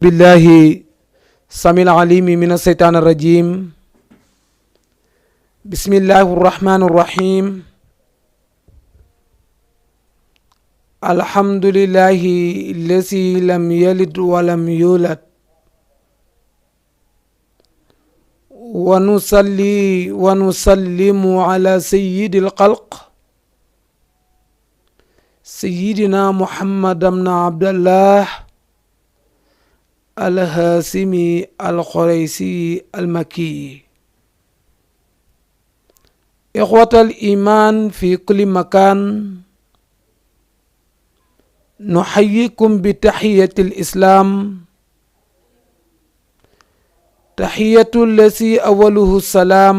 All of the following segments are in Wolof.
بالله السميع العليم من الشيطان الرجيم. بسم الله الرحمن الرحيم. الحمد لله الذي لم يلد ولم يولد، ونصلي ونسلم على سيد الخلق سيدنا محمد بن عبد الله الهاشمي القريشي المكي. إخوة الإيمان في كل مكان، نحييكم بتحية الإسلام، تحية التي أوله السلام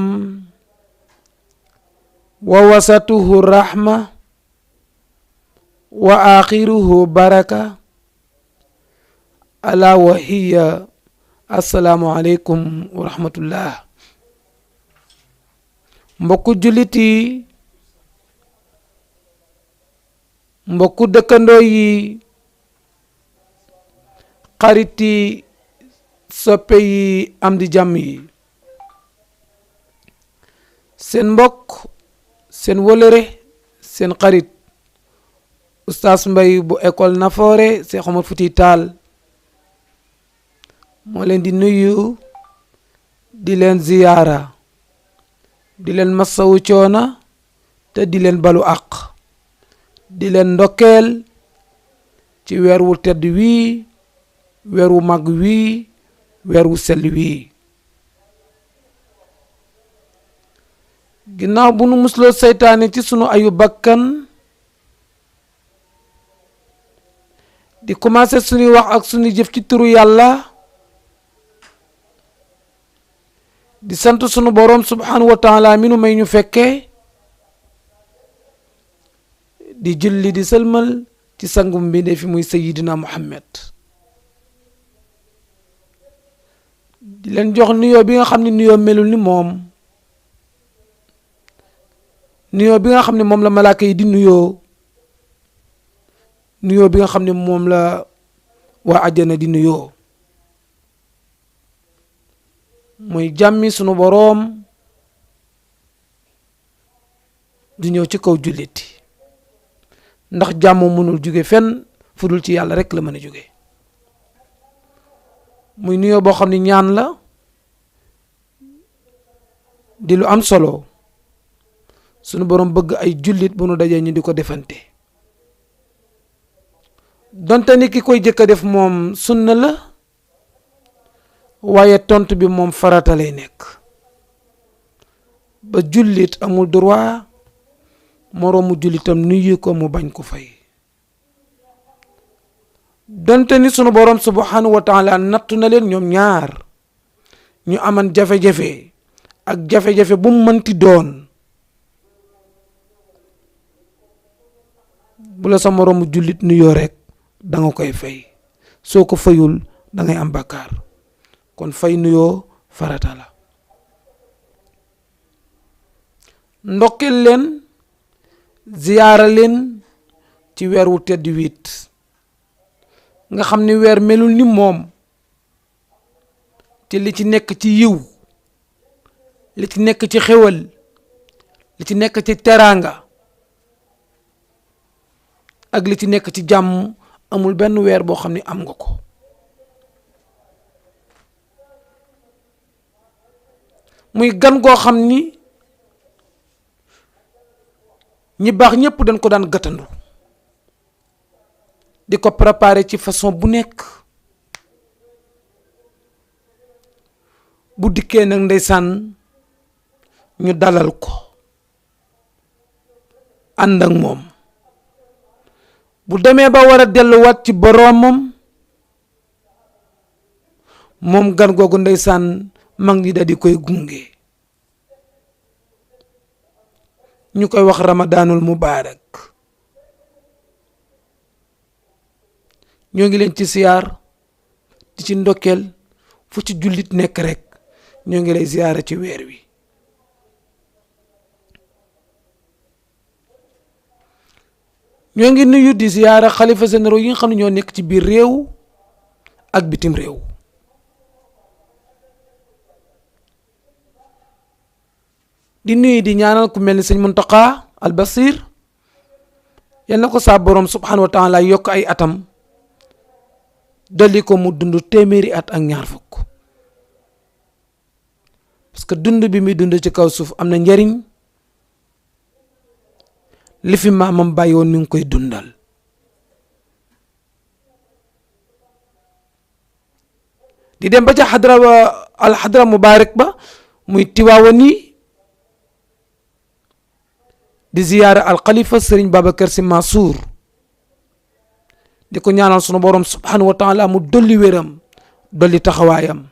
ووسطه الرحمة وآخره بركة، ألا وهي السلام عليكم ورحمة الله. mbokku jullit yi, mbokku dëkkandoo yi, xarit yi, soppe yi, am di jàmm yi, seen mbokk, seen wëlëre, seen xarit Oustaz Mbaye bu école Nafoore Cheikh Omar Fouti Tall moo leen di nuyu, di leen ziyaara, di leen masawu coona te di leen balu àq, di leen ndokkeel ci weer wu tedd wii, weer wu mag wii, weer wu sell wii. ginnaaw bu nu musloo seytaane ci sunu ayu bakkan, di commencé suñuy wax ak suñuy jëf ci turu yàlla, di sant sunu boroom subhanahu wa taala mi nu may ñu fekkee, di julli di sëlmal ci sangum bi ne fi muy sayidina Muhammad. di leen jox nuyoo bi nga xam ne nuyoo melul ni moom, nuyoo bi nga xam ne moom la malaaka yi di nuyoo, nuyoo bi nga xam ne moom la waa àjjana di nuyoo, mooy jàmmi sunu boroom du ñëw ci kaw julliti, ndax jàmm mënul jóge fenn fu dul ci yàlla rek la mën a jóge. muy nuyoo boo xam ne ñaan la, di lu am solo sunu boroom bëgg ay jullit bu nu dajee ñu di ko defante. donte ni ki koy jëkk a def moom sunna la, waaye tontu bi moom farata lay nekk. ba jullit amul droit moroomu jullitam nuyu ko mu bañ ko fay. donte ni sunu boroom subhanahu wa taala nattu na leen ñoom ñaar ñu aman jafe-jafe ak jafe-jafe bu mu mënti doon, bu la sa moroomu jullit nuyoo rek da nga koy fay, soo ko fayul da ngay am bàkkaar. kon fay nuyoo farata la. ndokkeel leen, ziyaara leen ci weer wu tedd wiit nga xam ni weer melul ni moom, te li ci nekk ci yiw, li ci nekk ci xéwal, li ci nekk ci teraanga ak li ci nekk ci jàmm, amul benn weer boo xam ne am nga ko. muy gan goo xam ni ñi baax ñépp dañ ko daan gàttandu, di ko préparer ci façon bu nekk. bu dikkee nag ndeysaan ñu dalal ko, ànd ak moom. bu demee ba war a delluwaat ci boroomam, moom gan googu ndeysaan mag ñi da di koy gunge. ñu koy wax ramadaanul mubaarak. ñoo ngi leen ci siyaar di ci ndokkeel, fu ci jullit nekk rek ñoo ngi lay siyaara ci weer wi. ñoo ngi nuyu di siyaara xalifa généraux yi nga xam ne ñoo nekk ci biir réew ak bitim réew. di nuyu di ñaanal ku mel ni sëñ Muntaqa al Basir yal na ko saa borom subhanahu wa taala yokk ay atam dolli ko mu dund téeméeri at ak ñaar fukk, parce que dund bi muy dund ci kaw suuf am na njariñ. li fi maamam bàyyi woon mi ngi koy dundal. di dem ba ca xadra al xadra mubarak ba muy Tiwaawan yi di ziyaara al xalifa Sëriñ Babacar Sy Mansour di ko ñaanal sunu borom subhanahu wa taala mu dolli wéram dolli taxawaayam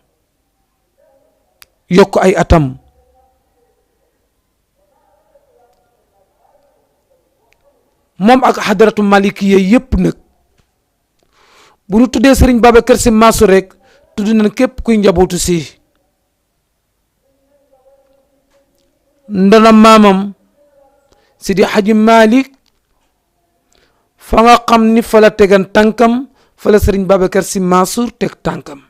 yokk ay atam. moom ak xadaratu malikiya yépp nag bu ñu tuddee Sëriñ Babacar Sy Mansour rek tudd nañ képp kuy njabootu si ndona maamam Sidi Hadji Malick fa nga xam ni fa la tegan tànkam fa la Sëriñ Babacar Sy Mansour teg tànkam,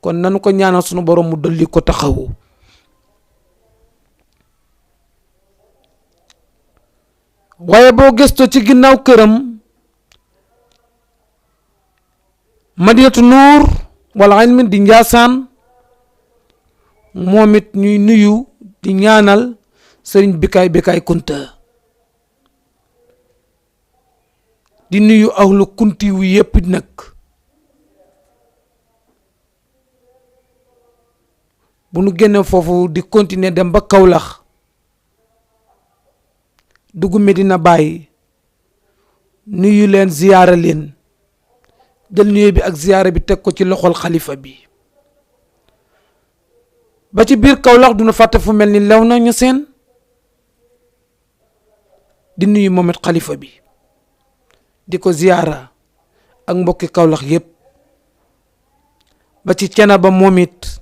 kon nanu ko ñaanal sunu borom mu dolli ko taxawu. waaye boo gëstoo ci ginnaaw këram Madinatu Nuur wala ilmi di Njaasaan, moom it ñuy nuyu di ñaanal Sëriñ Bikaay Kunta, di nuyu ahlu kunti wu yépp nag. bu nu génne foofu di continuer dem ba Kawlax dugg Medina Baye nuyu leen ziyaara leen, jël nuyu bi ak ziyaara bi teg ko ci loxol xalifa bi. ba ci biir Kawlax duna fàtte fu mel ni Léona Niassène di nuyu moom it xalifa bi di ko ziyaara ak mbokki Kawlax yépp. ba ci Thiénaba moom it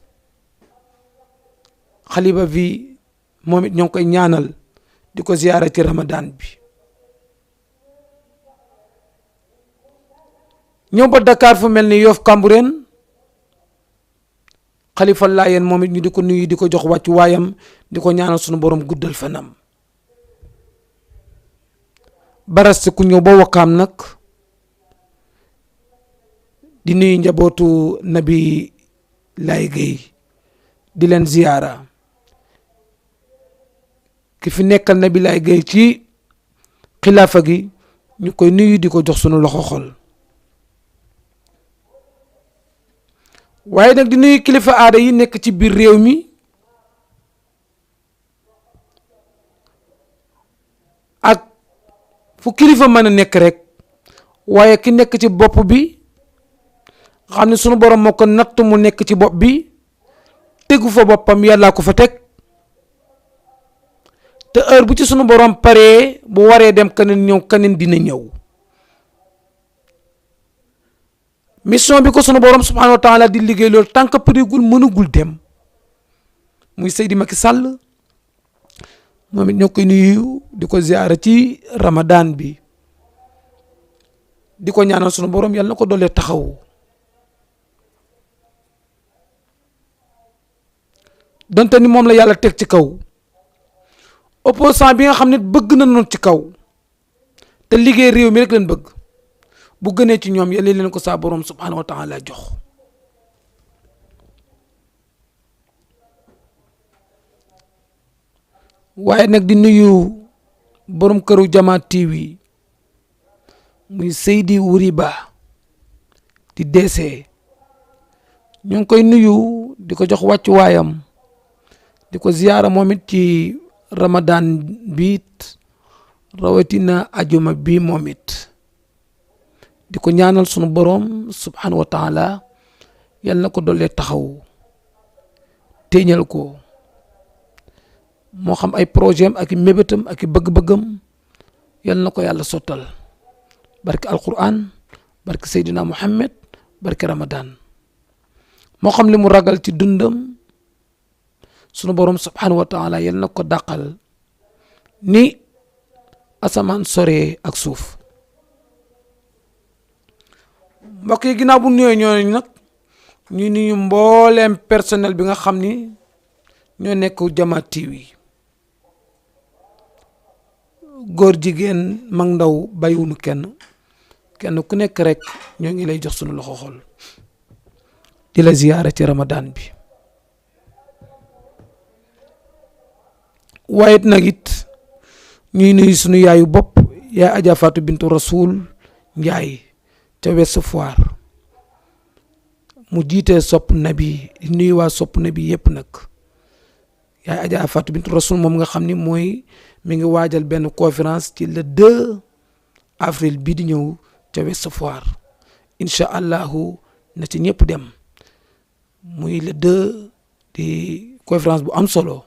xalifa bi moom it ñoo ngi koy ñaanal di ko ziyaara ci Ramadan bi. ñëw ba Dakar fu mel ni Yoff Cambérène xalifa Laayeen moom it ñu di ko nuyu di ko jox wàccu waayam di ko ñaanal sunu borom guddal fanam. baras ku ñëw ba Wakaam nag di nuyu njabootu Nabi Laay Gay di leen ziyaara. ki fi nekkal Nabi Laay Gay ci xilaafa gi ñu koy nuyu di ko jox sunu loxo xol. waaye nag di nuyu kilifa aada yi nekk ci biir réew mi ak fu kilifa mën a nekk rek, waaye ki nekk ci bopp bi xam ne sunu borom moo ko natt mu nekk ci bopp bi tegu fa boppam, yàllaa ko fa teg. te heure bu ci sunu borom paree bu waree dem keneen ñëw keneen dina ñëw. mission bi ko sunu borom subhanahu wa taala di liggéey loolu tant que parigul mënugul dem muy Seydi Macky Sall moom it ñoo koy nuyu di ko ziyaara ci Ramadan bi di ko ñaanal sunu borom yàlla na ko doole taxaw. donte ni moom la yàlla teg ci kaw opposant bi nga xam ne bëgg na noonu ci kaw te liggéey réew mi rek leen bëgg, bu gënee ci ñoom yàlla leen ko saa borom subhanahu wa taala jox. waaye nag di nuyu borom këru Jama TV muy Seydi Wuri Ba di DC, ñu ngi koy nuyu di ko jox wàccu waayam di ko ziyaara moom it ci Ramadan biit rawatina ajuma bi moom it di ko ñaanal sunu borom subhanahu wa taala yal na ko dollee taxaw téeñal ko, moo xam ay projet am ak i mébétam ak i bëgg-bëggam yal na ko yàlla sottal barke alquran barke Seydina Muhammad barke Ramadan. moo xam li mu ragal ci dundam sunu borom subhanahu wa taala yal na ko dàqal ni asamaan sore ak suuf. mbokk yi ginnaaw bu nuyoo ñooñu nag ñu nuyu mbooleem personnel bi nga xam ni ñoo nekk Jama TV góor jigéen mag ndaw bàyyiwunu kenn ku nekk rek ñoo ngi lay jox sunu loxo xol di la ziyaara ci Ramadan bi waaye nag it ñuy nuyu sunu yaayu bopp yaay Adja Fatou Bintou Rasoul Ndiaye ca Ouest Foire mu jiite sopp nabi di nuyu waa sopp nabi yëpp nag yaay Adja Fatou Bintou Rasoul moom nga xam ni mi ngi waajal benn conférence ci le 2 avril bii di ñëw ca Ouest Foire incha allahu na ci ñëpp dem muy le 2 di conférence bu am solo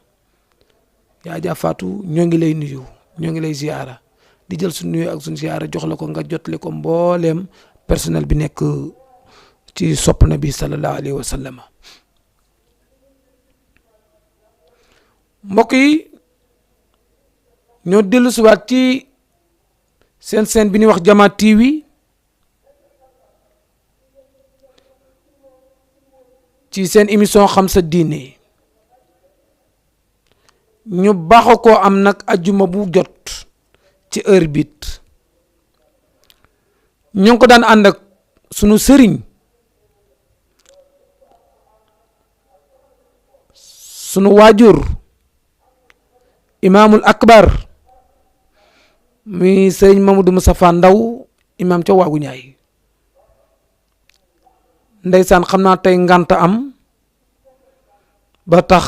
yaay Adja Fatou ñoo ngi lay nuyu ñoo ngi lay ziyaara di jël suñu nuyu ak suñu ziyaara jox la ko nga jotale ko mbooleem personnel bi nekk ci sopp nabi sallallahu alayhi wa sallam mbokk yi ñoo dellu siwaat ci seen bi ñuy wax Jama TV ci seen émission xam sa diine ñu baaxoo koo am nag ajjuma bu jot ci heure bit ñu ngi ko daan ànd ak sunu sëriñ sunu waajur imaamul akbar mi sëriñ Mamadou Moustapha Ndaw imaam ca waagu ñaay ndeysaan xam naa tey ngànta am ba tax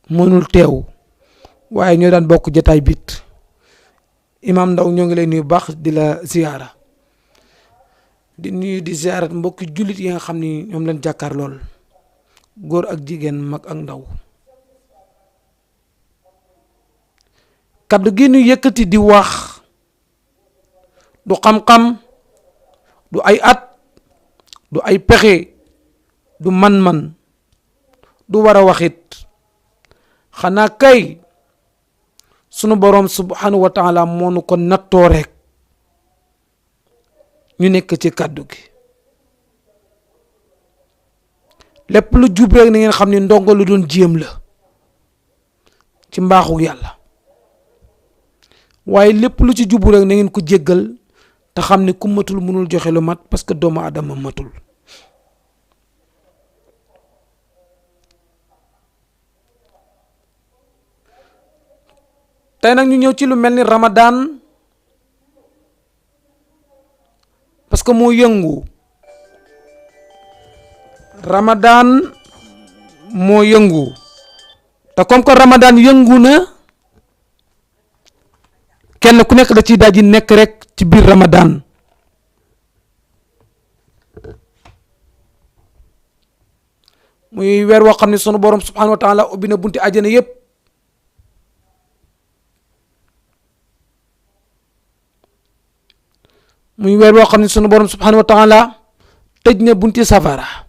mënul teew waaye ñoo daan bokk jotaay bit imaam Ndaw ñoo ngi lay nuyu baax di la ziyaara di nuyu di ziyaarat mbokki jullit yi nga xam ni ñoom lañ jàkkaar lool góor ak jigéen mag ak ndaw kaddu gi ñu yëkkati di wax du xam-xam du ay at du ay pexe du man-man du war a waxit xanaa kay sunu boroom subhanahu wa taala moo nu ko nattoo rek ñu nekk ci kaddu gi lépp lu jub rek na ngeen xam ni ndongo lu doon jéem la ci mbaaxu yàlla waaye lépp lu ci jubu rek na ngeen ko jéggal te xam ni ku matul mënul joxe lu mat parce que doomu adama matul tey nag ñu ñëw ci lu mel ni Ramadan parce que moo yëngu Ramadan moo yëngu te comme que Ramadan yëngu na kenn ku nekk da ciy daal di nekk rek ci biir Ramadan muy weer woo xam ne sunu borom subhanahu wa taala ubbi na bunti àjjana yépp muy weer woo xam ne sunu borom subhanahu wa taala tëj na bunti safara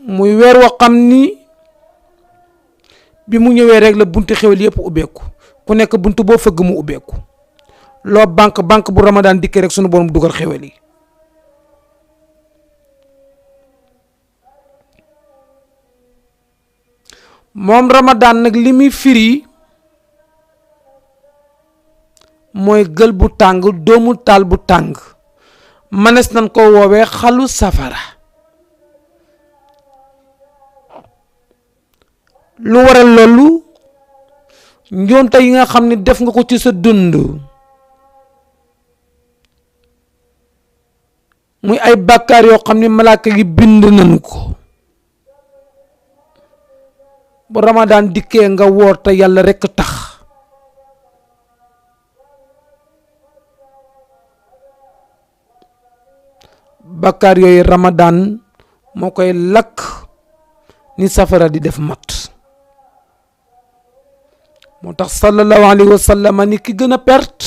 muy weer woo xam ni bi mu ñëwee rek la bunti xewal yépp ubbeeku ku nekk buntu boo fëgg mu ubbeeku loo banque bu Ramadan dikkee rek sunu borom dugal xewal yi moom Ramadan nag li muy firi mooy gël bu tàng doomu taal bu tàng manes nañ ko woowee xalu safara lu waral loolu njoonte yi nga xam ne def nga ko ci sa dund muy ay bàkkaar yoo xam ne malaaka yi bind nañ ko bu Ramadan dikkee nga woor te yàlla rekk tax bàkkaar yooyu Ramadan moo koy lakk ni safara di def mat moo tax sallallahu alayhi wa sallam ni ki gën a perte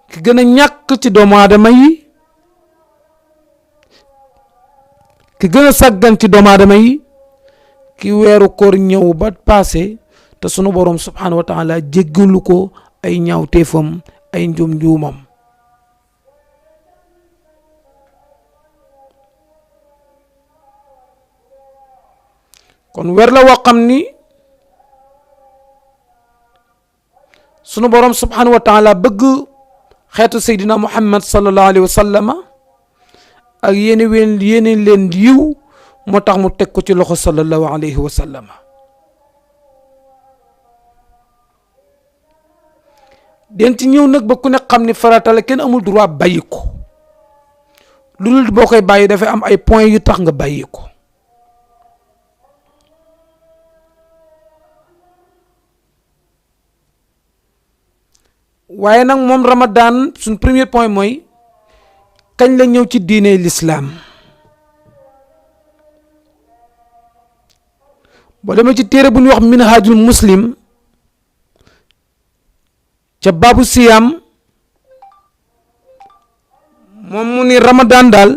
ki gën a ñàkk ci doomu aadama yi ki gën a sàggan ci doomu aadama yi ki weeru koor ñëw ba passé te sunu borom subhanahu wa taala jéggalu ko ay ñaawteefam ay njuumam. kon weer la woo xam ni sunu borom subhanahu wa taala bëgg xeetu seydina muhammad sallallahu alayhi wa sallama ak yéene leen yiw moo tax mu teg ko ci loxo sallallahu alayhi wa sallama. den ci ñëw nag ba ku ne xam ni farata la kenn amul droit bàyyi ko lu dul boo koy bàyyi dafay am ay points yu tax nga bàyyi ko. waaye nag moom Ramadan suñ premier point mooy kañ la ñëw ci diine l'islam. boo demee ci téere bu ñuy wax minhajul muslim ca baabu siyam moom mu ni Ramadan daal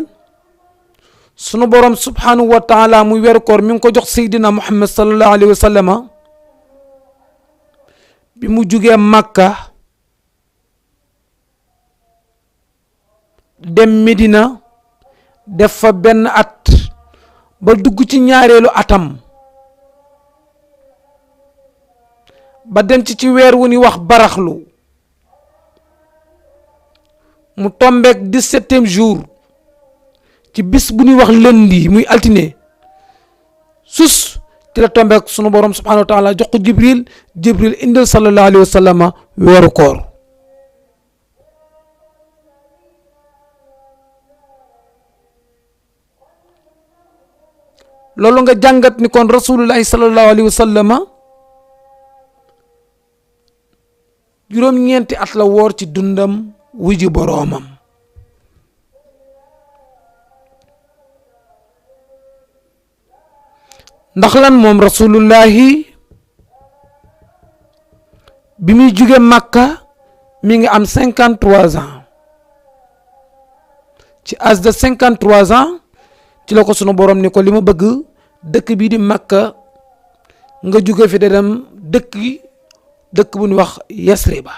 sunu borom subhanahu wa taala muy weeru koor mi ngi ko jox seydina muhammad sallallahu alayhi wa sallama bi mu jugee Makka dem Medina def fa benn at ba dugg ci ñaareelu atam ba dem ci weer wu ni wax baraxlu mu tombeek 17e jour ci bis bu ñuy wax lundi muy altine sus ci la tombeek sunu borom subhanahu wa taala jox ko Jibril indil sallallahu alayhi wa sallama weeru koor. loolu nga jàngat ni kon rasulullahi sallallahu alayhi wa sallama juróom-ñeenti at la woor ci dundam wuji boroomam. ndax lan moom rasulullahi bi muy jóge Makka mi ngi am 53 ans ci âge de 53 ans ci la ko sunu borom ni ko li ma bëgg dëkk bii di Makka nga jóge fi de dem dëkk bu ñu wax Yasriba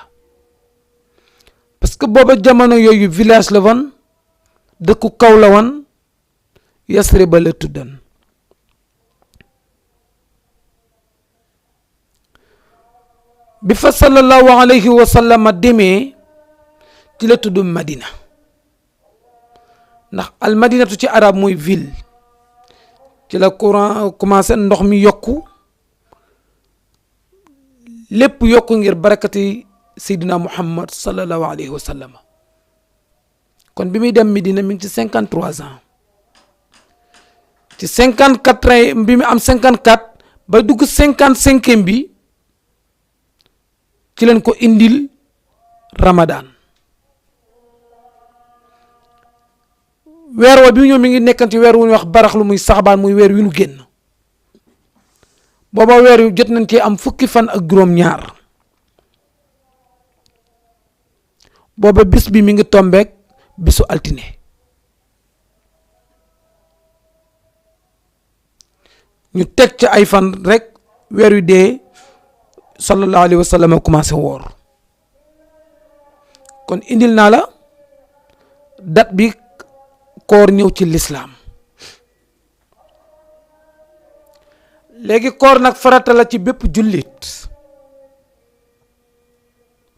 parce que booba jamono yooyu village la woon dëkku kaw la woon Yasriba la tuddan. bi fa sallallahu alayhi wa sallam demee ci la tudd Madina ndax al madinatu ci arab mooy ville ci la courant commencé ndox mi yokku lépp yokku ngir barakati Seydina Muhammad sallallahu alayhi wa sallam kon bi muy dem Medina mi ngi ci 53 ans ci 54 ans bi mu am 54 ba dugg 55e bi ci leen ko indil Ramadan weer wa bi ñëw mi ngi nekkan ci weer wu ñuy wax baraxlu muy saxbaan muy weer wi nu génn booba weer yu jot nañ ci am fukki fan ak juróom-ñaar booba bis bi mi ngi tombeek bisu altine ñu teg ci ay fan rek weer wi dee sallallahu alayhi wa sallam commencé woor kon indil naa la date bi koor ñëw ci lislaam léegi koor nag farata la ci bépp jullit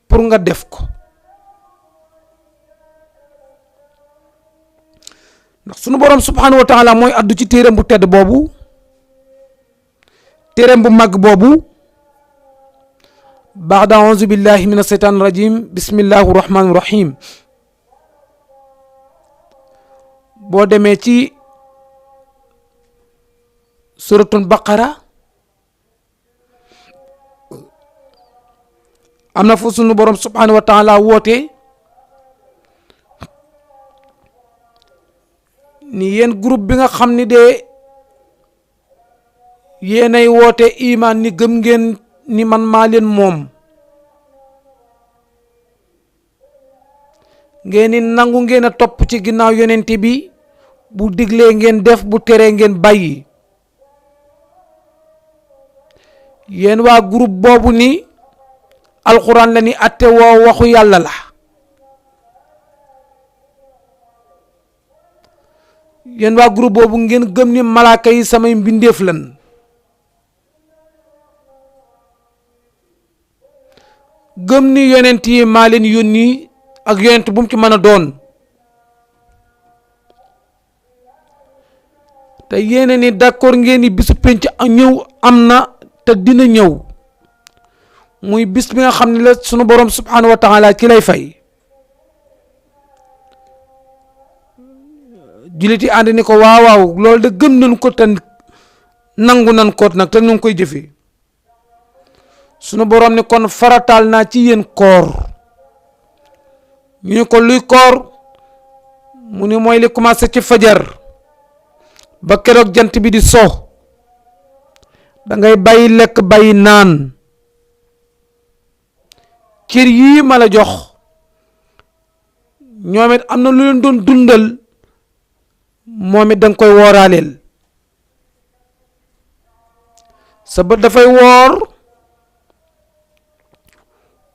pour nga def ko ndax sunu borom subhanahu wa taala mooy addu ci téereem bu tedd boobu téereem bu mag boobu baada auzu billahi min asheytaan rajim bismillahi rahmani rahim boo demee ci suratul baqara am na fu sunu borom subhanahu wa taala woote ni yéen groupe bi nga xam ni de yéenay woote iman ni gëm ngeen ni man maa leen moom ngeen ni nangu ngeen a topp ci ginnaaw yonent bi bu diglee ngeen def bu teree ngeen bàyyi yéen waa groupe boobu ni alxuraan la ni atte woo waxu yàlla la yéen waa groupe boobu ngeen gëm ni malaaka yi samay mbindeef lan gëm ni yonent yi maa leen yónni ak yonent bu mu ci mën a doon te yéene ni d'accord ngeen ni bisu penc ñëw am na te dina ñëw muy bis bi nga xam ne la sunu borom subhanahu wa taala ci lay fay jullit yi ànd ni ko waaw loolu de gëm nañ ko te nangu nañ ko nag te ñu ngi koy jëfee sunu borom ni kon farataal naa ci yéen koor ñu ne ko luy koor mu ni mooy li commencé ci fajar ba keroog jant bi di so da ngay bàyyi lekk bàyyi naan cër yii ma la jox ñoom it am na lu leen doon dundal moom it danga koy wooraaleel sa bët dafay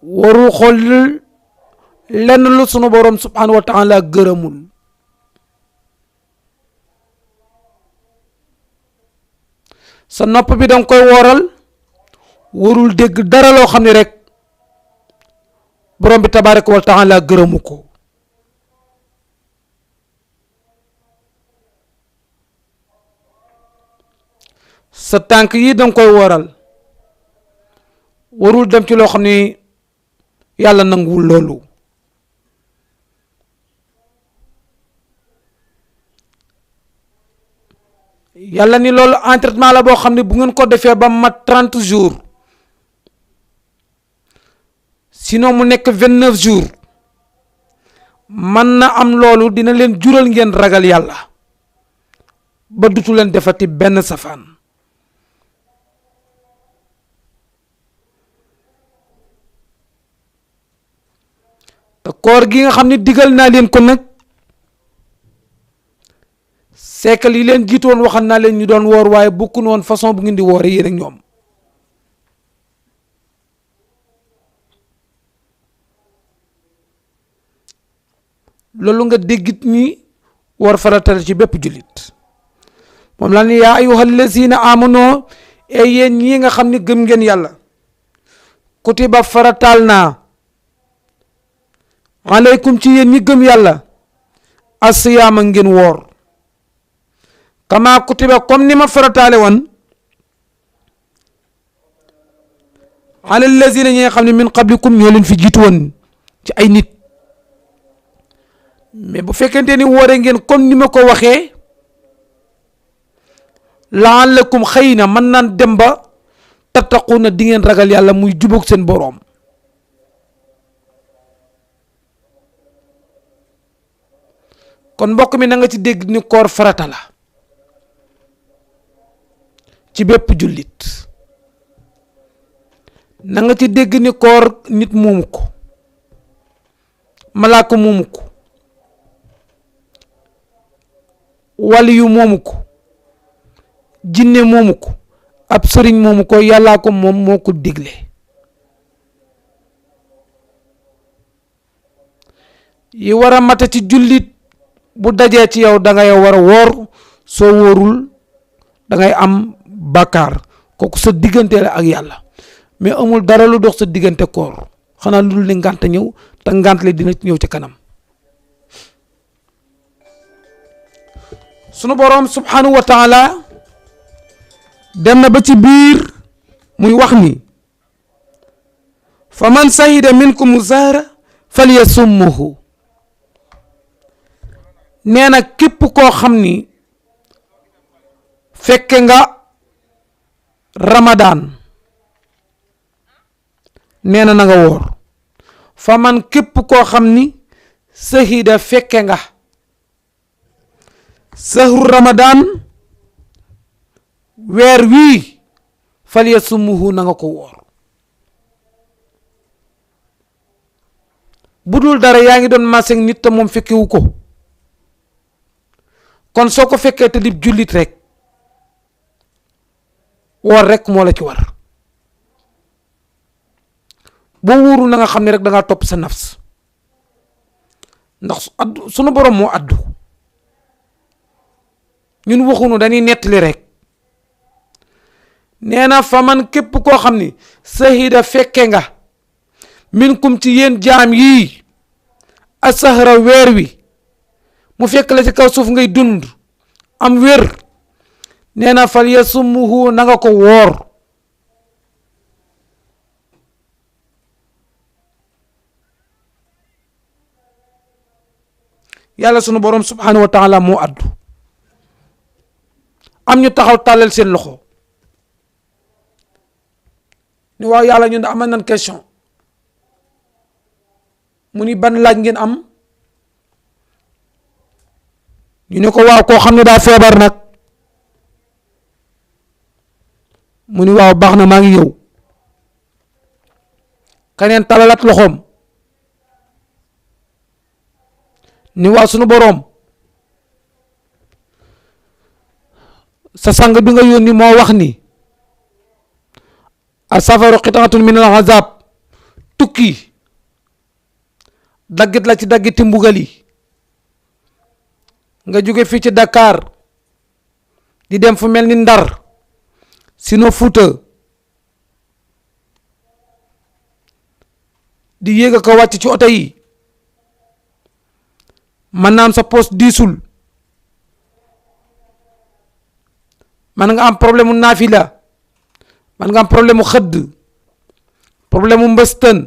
warul xool lenn lu sunu borom subhanahu wa taala gërëmul sa nopp bi danga koy wooral warul dégg dara loo xam ne rek borom bi tabaraka wa taala gërëmu ko sa tànk yi danga koy wooral warul dem ci loo xam ne yàlla nanguwul loolu yàlla ni loolu entraînement la boo xam ne bu ngeen ko defee ba mat 30 jours sinon mu nekk 29 jours mën na am loolu dina leen jural ngeen ragal yàlla ba dutu leen defati benn safaan te koor gi nga xam ne digal naa leen ko nag seekal yi leen jiitu woon waxal naa leen ñu doon woor waaye bokkun woon façon bu ngeen di woore yéen ak ñoom loolu nga déggit ni war faratal ci bépp jullit moom la ni yaa ayyuhal lazina amanu e yéen ñii nga xam ne gëm ngeen yàlla kutiba faratal naa aleykum ci yéen ñi gëm yàlla asiyaama ngeen woor kama kutiba comme ni ma farataale woon alal lazina ñi nga xam ne min qablikum ñoo leen fi jiitu woon ci ay nit mais bu fekkente ni woore ngeen comme ni ma ko waxee laallakum xëy na mën naan dem ba tattaquna di ngeen ragal yàlla muy jubóog seen boroom kon mbokk mi na nga ci dégg ni koor farata la ci bépp jullit na nga ci dégg ni koor nit moomu ko malaaka moomu ko wali yu moomu ko jinne moomu ko ab sëriñ moomu ko yàllaa ko moom moo ko digle yi war a mata ci jullit bu dajee ci yow da ngay war a woor soo wóorul da ngay am bàkkaar kooku sa diggante la ak yàlla mais amul dara lu dox sa diggante koor xanaa lu dul ni ngànt ñëw te ngànt li dina ñëw ci kanam sunu boroom subhanahu wa taala dem na ba ci biir muy wax ni fa man sahida minkum zahra falyasummuhu nee na képp koo xam ni fekke nga Ramadan nee na nga woor fa man képp koo xam ni sahida fekke nga sahru Ramadan weer wii falyasummuhu na nga ko woor bu dul dara yaa ngi doon maseng nit te moom fekkewu ko kon soo ko fekkee te di jullit rek woor rek moo la ci war boo wóoru na nga xam ne rek da ngaa topp sa nafs ndax sunu borom moo addu ñun waxunu dañuy nettali rek. nee na fa man képp koo xam ni sahida fekke nga minkum ci yéen jaam yii asahra weer wi mu fekk la ci kaw suuf ngay dund am wér nee na fal yasumuhu na nga ko woor. yàlla sunu borom subhanahu wa taala moo addu am ñu taxaw tàllal seen loxo ni waaw yàlla ñun da amal nañ question mu ni ban laaj ngeen am ñu ne ko waaw koo xam ne daa feebar nag mu ni waaw baax na maa ngi ñëw keneen talalat loxoom ni waaw sunu boroom sa sang bi nga yónni moo wax ni asafaru qitaatun min al azab tukki daggit la ci daggiti mbugal yi nga jóge fii ci Dakar di dem fu mel ni Ndar sino Fuuta di yéeg ko wàcc ci oto yi man naam sa poste diisul man nga am problème mu naafila man nga am problème mu xëdd problème mu mbëstën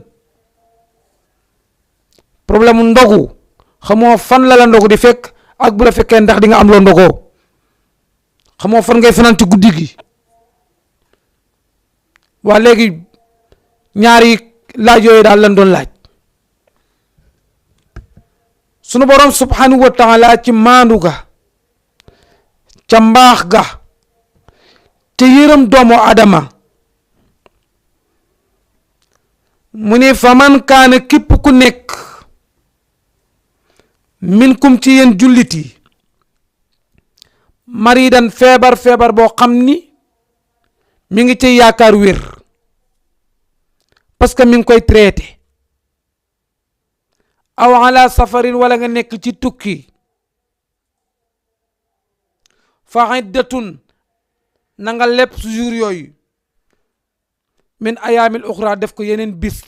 problème mu ndogu xamoo fan la ndogu di fekk ak bu la fekkee ndax di nga am loo ndogoo xamoo fan ngay fanaan ci guddi gi waa léegi ñaari laaj yooyu daal lañ doon laaj sunu borom subhanahu wa taala ci maandu ga ca mbaax ga te yërëm doomu adama mu ne faman kaana képp ku nekk minkum ci yéen jullit yi maridan feebar boo xam ni mi ngi ci yaakaar wér parce que mi ngi koy traité aw ala safarin wala nga nekk ci tukki fa iddatun na nga lépp jour yooyu min ayaamil uxra def ko yeneen bis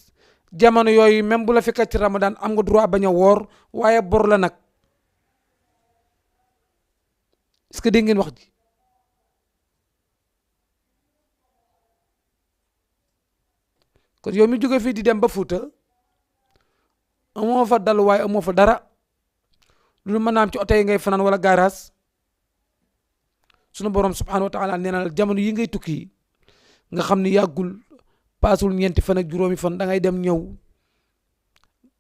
jamono yooyu même bu la fekk ci ramadan am nga droit bañ a woor waaye bor la nag est-ce que dégg ngeen wax ji kon yow mi jóge fii di dem ba Fuuta amoo fa dalu waaye amoo fa dara lu mën naa am ci oto yi ngay fanaan wala garage sunu borom subhanahu wa taala nee na jamono yi ngay tukki nga xam ni yàggul paasul ñeenti fan ak juróomi fan da ngay dem ñëw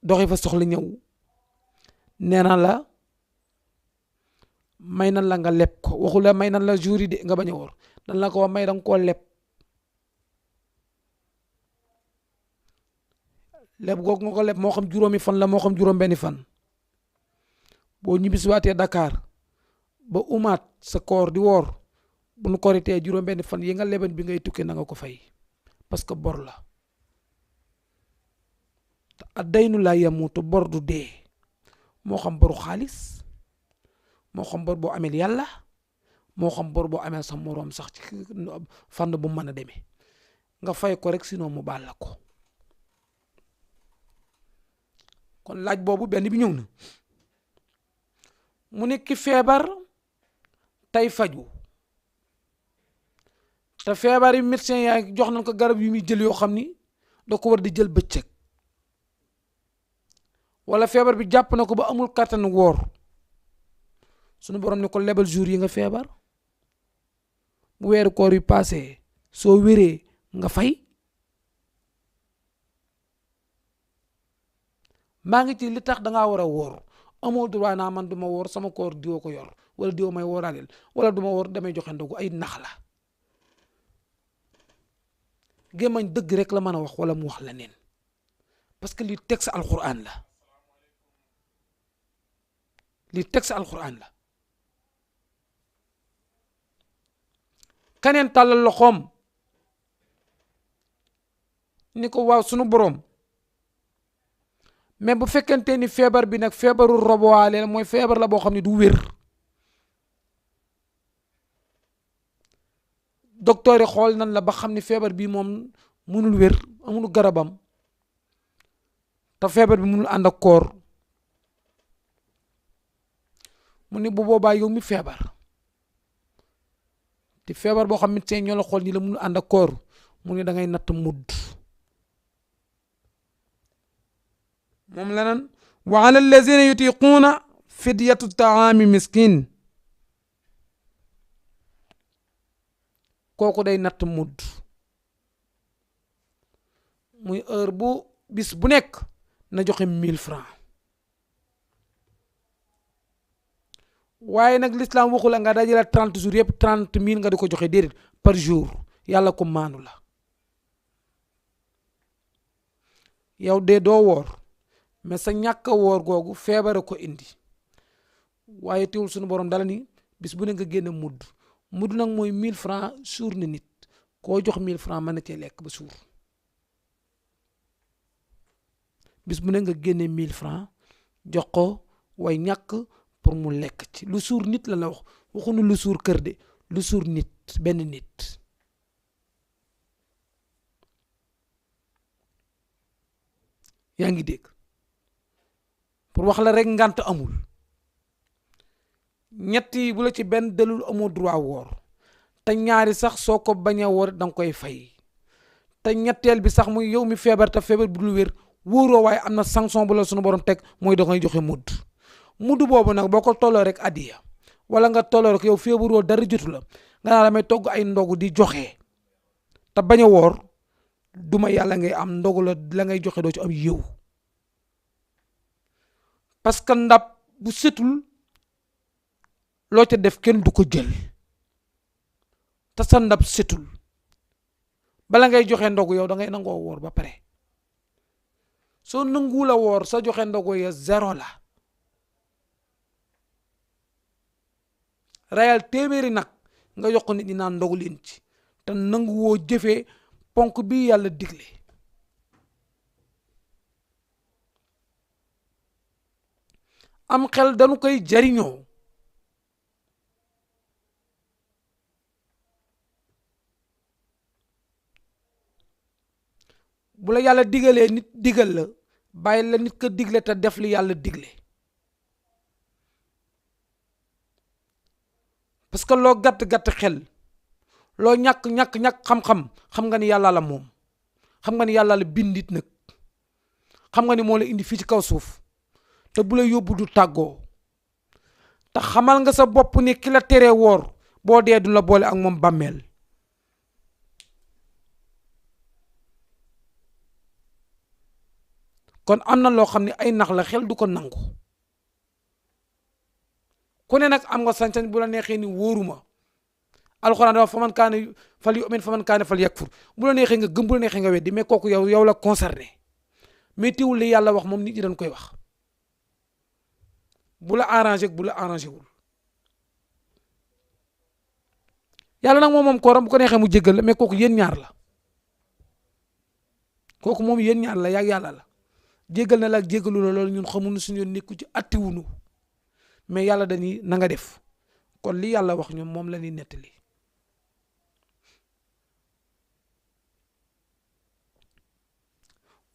doxi fa soxla ñëw nee na la may nan la nga leb ko waxu la may nan la jour yi de nga bañ a woor dan la ko wax may danga koo leb googu nga ko leb moo xam juróomi fan la moo xam juróom benni fan boo ñibbisiwaatee Dakar ba umaat sa koor di woor bu nu koritee juróom benni fan yi nga leben bi ngay tukki na nga ko fay parce que bor la te addaynu laa yamuutu bor du dee moo xam boru xaalis moo xam bor boo ameel yàlla moo xam bor boo ameel sa moroom sax ci fànn bu mën a demee nga fay ko rek sinon mu baal la ko kon laaj boobu benn bi ñëw na mu nekk ki feebar tey faju te feebar yi médecin yaa jox nañ ko garab yu muy jël yoo xam ni da ko war di jël bëccëg wala feebar bi jàpp na ko ba amul kàttan woor sunu borom ne ko lebal jour yi nga feebar bu weeru koor yi passé soo wéree nga fay maa ngi ci li tax dangaa war a woor amoo droit naa man duma woor sama koor diwoo ko yor wala diwoo may wooraaleel wala duma woor damay joxe ndogu ay nax la gémmañ dëgg rek la mën a wax wala mu wax la neen parce que li texte alquran la li texte alquran la kaneen tàllal loxoom ni ko waaw sunu boroom mais bu fekkente ni feebar bi nag feebaru robowaale mooy feebar la boo xam ne du wér docteur yi xool nan la ba xam ni feebar bi moom munul wér amul garabam te feebar bi munul ànd ak koor mu ni bu boobaa yow mi feebar te feebar boo xam médecin ñoo la xool ni la munul ànd ak koor mu ni da ngay natt mudd moom la nan wa ala allazina yutiquuna fidyatu taami miskin kooku day natt mudd muy heure bu bis bu nekk na joxe 1000 francs waaye nag l'islam waxu la nga dajale 30 jours yëpp 30 000 nga di ko joxe déedéet par jour yàlla ko maanu la yow de doo woor mais sa ñàkk a woor googu feebara ko indi waaye teewul suñu borom dala ni bis bu ne nga génne mudd nag mooy 1000 francs suur na nit koo jox 1000 francs mën na cee lekk ba suur bis bu ne nga génne 1000 francs jox ko way ñàkk pour mu lekk ci lu suur nit la wax waxuñu lu suur kër de lu suur nit benn nit yaa ngi dégg pour wax la rek ngant amul ñetti bu la ci benn dalul amoo droit woor te ñaari sax soo ko bañ a woor danga koy fay te ñetteel bi sax muy yow mi feebar te feebar bu dul wér wóoroo waaye am na sanction bu la sunu borom teg mooy da ngay joxe mudd boobu nag boo ko tolloo rek addiya wala nga tolloo rek yow feebaroo dara jotu la nga naa damay togg ay ndogu di joxe te bañ a woor duma yàlla ngay am ndogu la ngay joxe doo ci am yiw parce que ndab bu setul loo ca def kenn du ko jël te sa ndab setul bala ngay joxe ndogu yow da ngay nangoo woor ba pare soo nanguwul a woor sa joxe ndogu ya 0 la rayal téeméeri nag nga jox ko nit ñi naan ndogu leen ci te nanguwoo jëfee ponk bi yàlla digle am xel dañu koy jariñoo bu la yàlla digalee nit digal la bàyyi la nit ko digle te def li yàlla digle parce que loo gàtt xel loo ñàkk xam-xam xam nga ni yàlla la moom xam nga ni yàlla la bindit nag xam nga ni moo la indi fii ci kaw suuf te bu la yóbbu du tàggoo te xamal nga sa bopp ni ki la teree woor boo dee du la boole ak moom bàmmeel kon am na loo xam ne ay nax la xel du ko nangu ku ne nag am nga sañ-sañ bu la neexee ni wóoruma alxuraan dafa faman kaana fal yu'min faman kaana fal yakfur bu la neexee nga gëm bu la neexee nga weddi mais kooku yow la concerné mais teewul li yàlla wax moom nit ñi dañ koy wax bu la arrangé bu la arrangé wul yàlla nag moom kooram bu ko neexee mu jéggal la mais kooku yéen ñaar la kooku moom yéen ñaar la yaag yàlla la jéggal na la ak jéggalu la loolu ñun xamuñu suñu nekku ci attiwunu mais yàlla dañuy na nga def kon li yàlla wax ñoom moom la ñuy nettali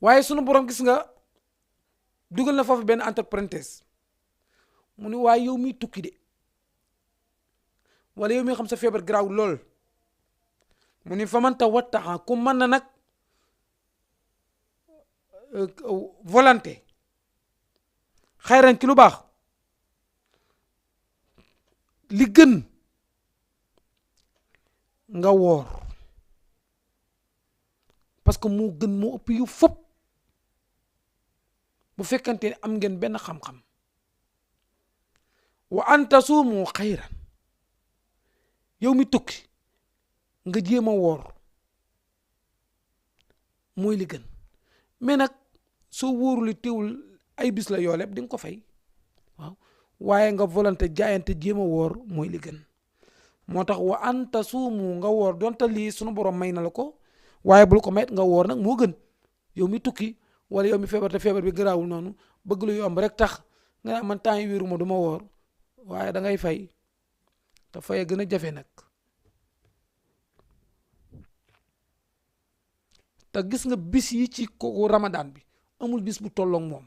waaye sunu borom gis nga dugal na foofu benn entre parenthèse mu ni waaye yow miy tukki de wala yow mi xam sa feebar garaaw lool mu ni fa man tawattaxa ku mën na nag volonté xayran ci lu baax li gën nga woor parce que moo gën moo ëpp yu fop bu fekkante ne am ngeen benn xam-xam wa an tasuumu xayran yow mi tukki nga jéem a woor mooy li gën mais nag soo wóoruli teewul ay bis la yoo lépp di nga ko fay waaw waaye nga volonté jaayante jéem a woor mooy li gën moo tax wa an tasuumu nga woor donte lii sunu borom may na la ko waaye bul ko mayet nga woor nag moo gën yow mi tukki wala yow mi feebar te feebar bi garaawul noonu bëgg lu yomb rek tax nga ne man temps yi wéeru ma du ma woor waaye da ngay fay te fay gën a jafe nag te gis nga bis yi ci ko Ramadan bi amul bis bu tolloog moom.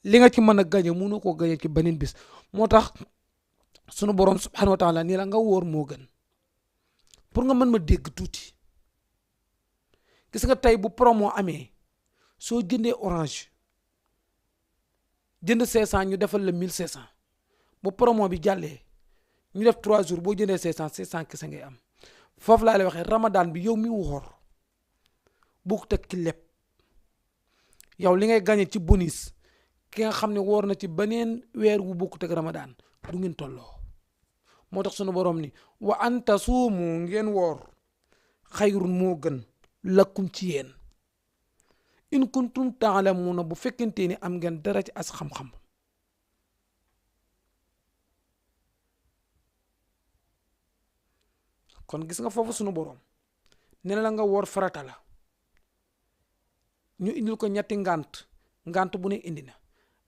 li nga ci mën a gañe mënu koo gañe ci beneen bis moo tax sunu borom subhanahu wa taala nii la nga wóor moo gën. pour nga mën ma dégg tuuti gis nga tey bu promo amee soo jëndee orange jënd 500 ñu defal la 1500 bu promo bi jàllee ñu def 3 jours boo jëndee 500 kese ngay am. foofu laa lay waxee Ramadan bi yow mi woor bokkut ak ki leb yow li ngay gañe ci bonus ki nga xam ne woor na ci beneen weer wu bokkut ak Ramadan du ngeen tolloo. moo tax sunu borom ni wa an tasuumu ngeen woor xayrun moo gën lakkum ci yéen in kuntum taalamuuna bu fekkente ni am ngeen dara ci as xam-xam. kon gis nga foofu sunu borom nee na la nga woor farata la ñu indil ko ñetti ngant bu ne indi na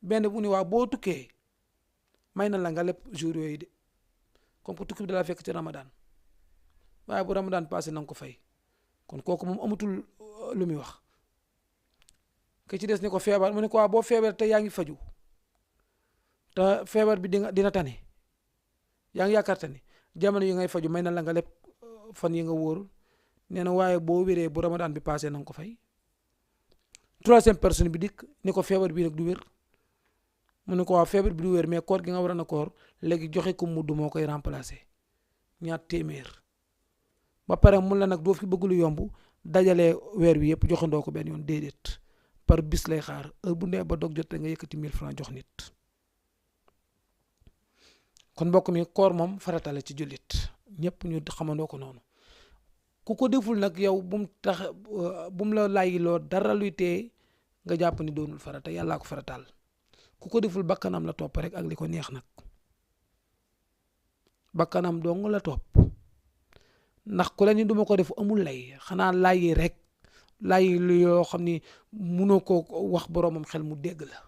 benn bu ni waa boo tukkee may na la nga lépp jour yooyu de comme que tukki bi dalaa fekk ci Ramadan waaye bu Ramadan passé na nga ko fay kon kooku moom amatul lu muy wax. ke ci des ni ko feebar mu ne ko waa boo feebar te yaa ngi faju te feebar bi dina tane yaa ngi yaakaar tane jamono yi ngay faju may na la nga lépp fan yi nga wóorul nee na waaye boo wéree bu Ramadan bi passé na nga ko fay. troisième personne bi dikk ni ko feebar bi nag du wér mu ne ko waa feebar bi du wér mais koor gi nga war a koor léegi joxe ko mudd moo koy remplacer ñaar téeméer ba pare mun la nag doo fi bëgg lu yomb dajalee weer wi yëpp joxandoo ko benn yoon déedéet par bis lay xaar heure bu nee ba dog jot nga yëkkati 1000 francs jox nit. kon mbokk mi koor moom farata la ci jullit ñëpp ñu xamandoo ko noonu ku ko deful nag yow bu mu la layyiloo dara luy tee nga jàpp ni doonul farata yàllaa ko farataal ku ko deful bakkanam la topp rek ak li ko neex nag bakkanam dong la topp ndax ku la ni duma ko def amul lay xanaa layyi rek layyi lu yoo xam ni munoo ko wax boroomam xel mu dégg la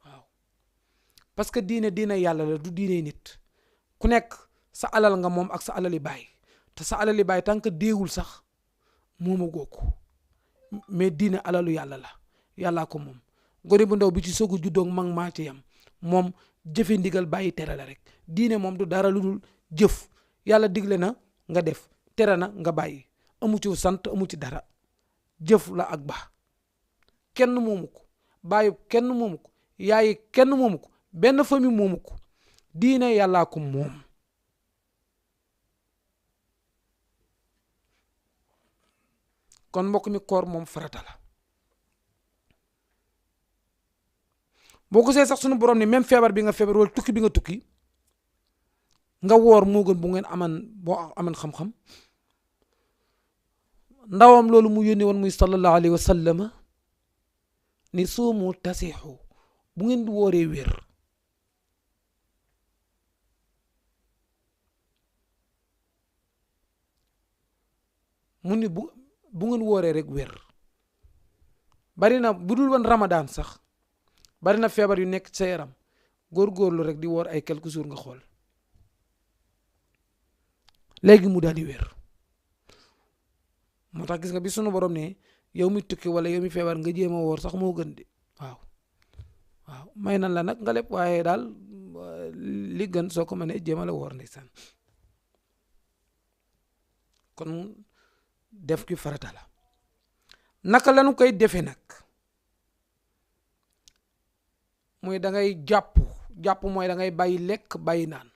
waaw parce que diine yàlla la du diine nit ku nekk sa alal nga moom ak sa alali baay te sa alali baay tant que déewul sax mooma gooku mais diine alalu yàlla la yàllaa ko moom gone bu ndaw bi ci soog a juddoo mag maa ci yam moom jëfe ndigal bàyyi tere la rek diine moom du dara lu dul jëf yàlla digle na nga def tere na nga bàyyi amu ci sant amu ci dara jëf la ak baax kenn moomu ko bàyyi kenn moomu ko yaayi kenn moomu ko benn famille moomu ko diine yàllaa ko moom. kon mbokk mi koor moom farata la boo ko see sax sunu borom ni même feebar bi nga feebar wala tukki bi nga tukki nga woor moo gën bu ngeen aman xam-xam ndawam loolu mu yónni woon muy sallallahu alayhi wa sallam ni suumu tasixu bu ngeen wooree wér mu ni bu ngeen wooree rek wér bari na bu dul woon Ramadan sax bari na feebar yu nekk sa yaram góorgóorlu rek di woor ay quelques jours nga xool léegi mu daal di wér moo tax gis nga bi sunu borom ne yow mi tukki wala yow mi feebar nga jéem a woor sax moo gën de waaw may nan la nag nga lépp waaye daal li gën soo ko mënee jéem a la woor ndeysaan kon def ki farata la naka lañu koy defee nag mooy da ngay jàpp mooy da ngay bàyyi lekk bàyyi naan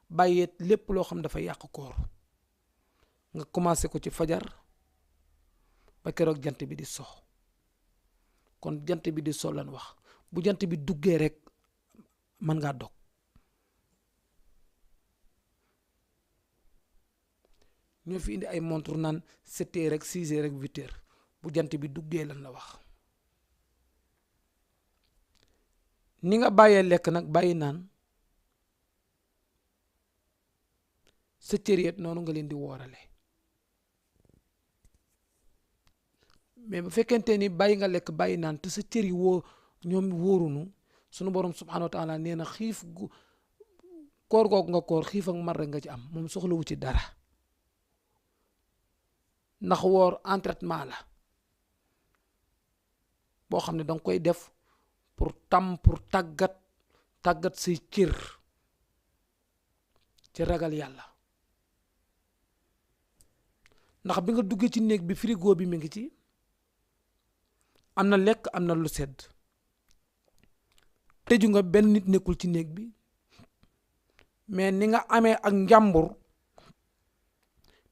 bàyyi lépp loo xam dafa yàq koor nga commencé ko ci fajar ba keroog jant bi di sox kon jant bi di so lan wax bu jant bi duggee rek mën ngaa dog ñoo fi indi ay montre naan 7 heures rek 6 heures rek 8 heures bu jant bi duggee lan la wax ni nga bàyyee lekk nag bàyyi naan sa cër yet noonu nga leen di woorale mais bu fekkente ni bàyyi nga lekk bàyyi naan te sa cër yi ñoom wóorunu sunu borom subhanahu wa taala nee na xiif koor googu nga koor xiif ak mar rek nga ci am moom soxlawu ci dara ndax woor entraînement la boo xam ne danga koy def pour tàggat say cër ci ragal yàlla ndax bi nga duggee ci néeg bi frigo bi mi ngi ci am na lekk am na lu sedd tëju nga benn nit nekkul ci néeg bi mais ni nga amee ak njàmbur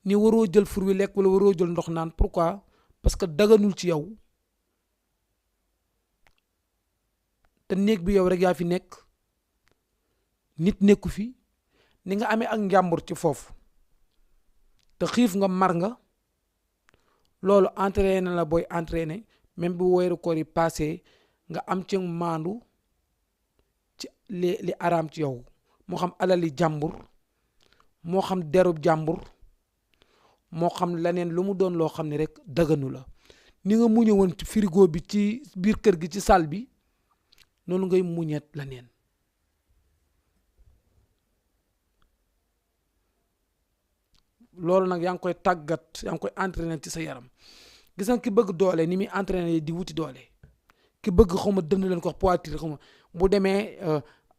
ni waroo jël fur wi lekk wala waroo jël ndox naan pourquoi parce que daganul ci yow te néeg bi yow rek yaa fi nekk nit nekku fi ni nga amee ak njàmbur ci foofu te xiif nga mar nga loolu entraîné na la booy entraîné même bu weeru koor yi passé nga am ci maandu ci li araam ci yow moo xam alali jàmbur moo xam derub jàmbur moo xam leneen lu mu doon loo xam ne rek daganu la ni nga muñe woon ci frigo bi ci biir kër gi ci salle bi noonu ngay muñeet leneen loolu nag yaa ngi koy tàggat yaa ngi koy entraîner ci sa yaram gis nga ki bëgg doole ni muy entraîner di wuti doole ki bëgg xawma dënd leen ko wax poitrine xawma bu demee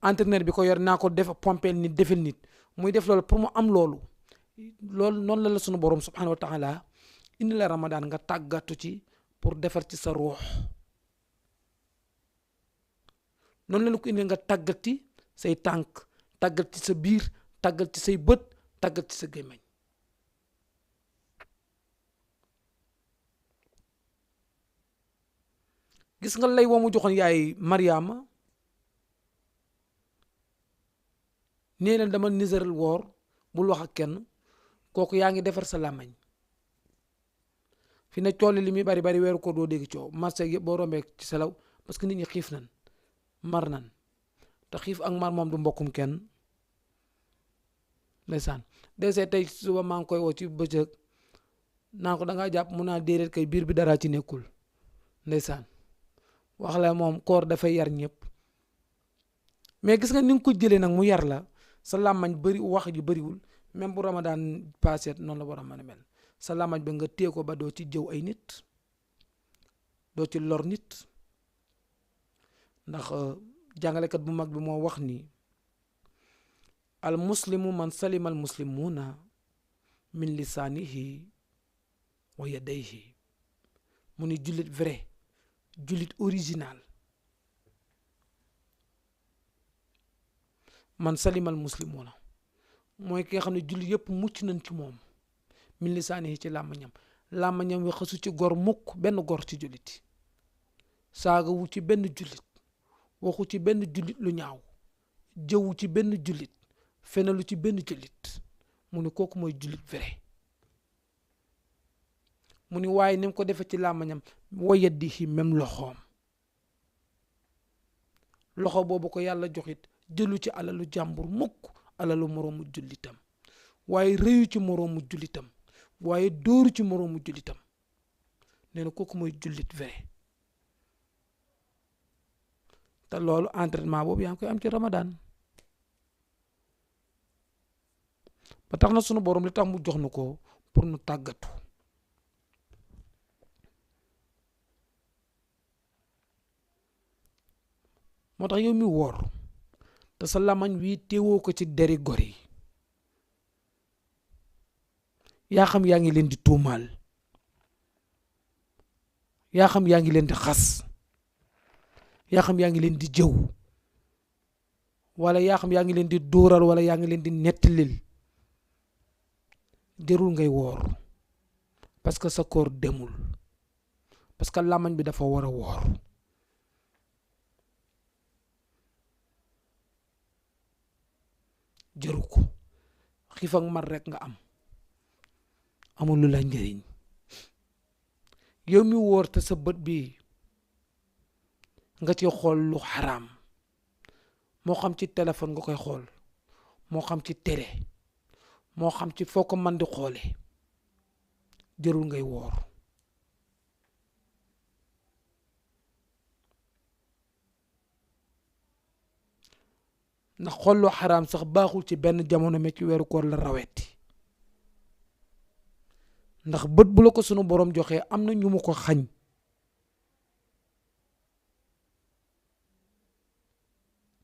entraîneur bi ko yor naa ko def pompeel nit defel nit muy def loolu pour mu am loolu noonu la sunu borom subhanahu wa taala indi la ramadan nga tàggatu ci pour defar ci sa ruux noonu la ko indi nga tàggati say tànk tàggat ci sa biir tàggat ci say bët tàggat ci sa gémmiñ gis nga lay wa mu joxoon yaay Mariama nee na dama niséral woor bul wax ak kenn kooku yaa ngi defar sa làmmañ fi ne cooli li muy bari bari weeru ko doo dégg coow marché yëpp boo rombee ci selaw parce que nit ñi xiif nan mar nan te xiif ak mar moom du mbokkum kenn ndeysaan dese tey suba maa ngi koy woo ci bëccëg naa ko da ngaa jàpp mun naa déedéet kay biir bi dara ci nekkul ndeysaan wax la moom koor dafay yar ñëpp mais gis nga ni nga ko jëlee nag mu yar la sa làmmañ bëri wax ji bëriwul même bu ramadan passé noonu la war a mën a mel sa làmmañ ba nga téye ko ba doo ci jëw ay nit doo ci lor nit ndax jàngalekat bu mag bi moo wax ni al muslimu man salima al muslimuna min lisaanihi wa yadayhi mu ni jullit vrai jullit original man salimal muslimuna mooy ki nga xam ne jullit yëpp mucc nañ ci moom min lisaanihi ci làmmañam wi xasu ci gor mukk benn gor ci jullit saagawu ci benn jullit waxu ci benn jullit lu ñaaw jëwu ci benn jullit fenalu ci benn jullit mu ni kooku mooy jullit vrai mu ni waaye ni mu ko defee ci làmmañam wa yadihi même loxo boobu ko yàlla joxit jëlu ci alalu jàmbur mukk alalu moroomu jullitam waaye rëyu ci moroomu jullitam waaye dóoru ci moroomu jullitam nee na kooku mooy jullit vrai te loolu entraînement boobu yaa ngi koy am ci ramadan ba tax na sunu borom li tax mu jox nu ko pour nu tàggatu moo tax yow mi woor te sa lamañ wi teewoo ko ci deri gor yi yaa xam yaa ngi leen di tuumaal yaa xam yaa ngi leen di xas yaa xam yaa ngi leen di jëw wala yaa xam yaa ngi leen di dóoral wala yaa ngi leen di nettalil jërul ngay woor parce que sa koor demul parce que lamañ bi dafa war a woor jëru ko xiif ak mar rek nga am amul lu la njëriñ yow mi wóor te sa bët bi nga ci xool lu xaraam moo xam ci téléphone nga koy xool moo xam ci télé moo xam ci foo ko mën di xoole jërul ngay woor ndax xool lu xaraam sax baaxul ci benn jamono mais ci weeru koor la rawetti ndax bët bu la ko sunu borom joxee am na ñu mu ko xañ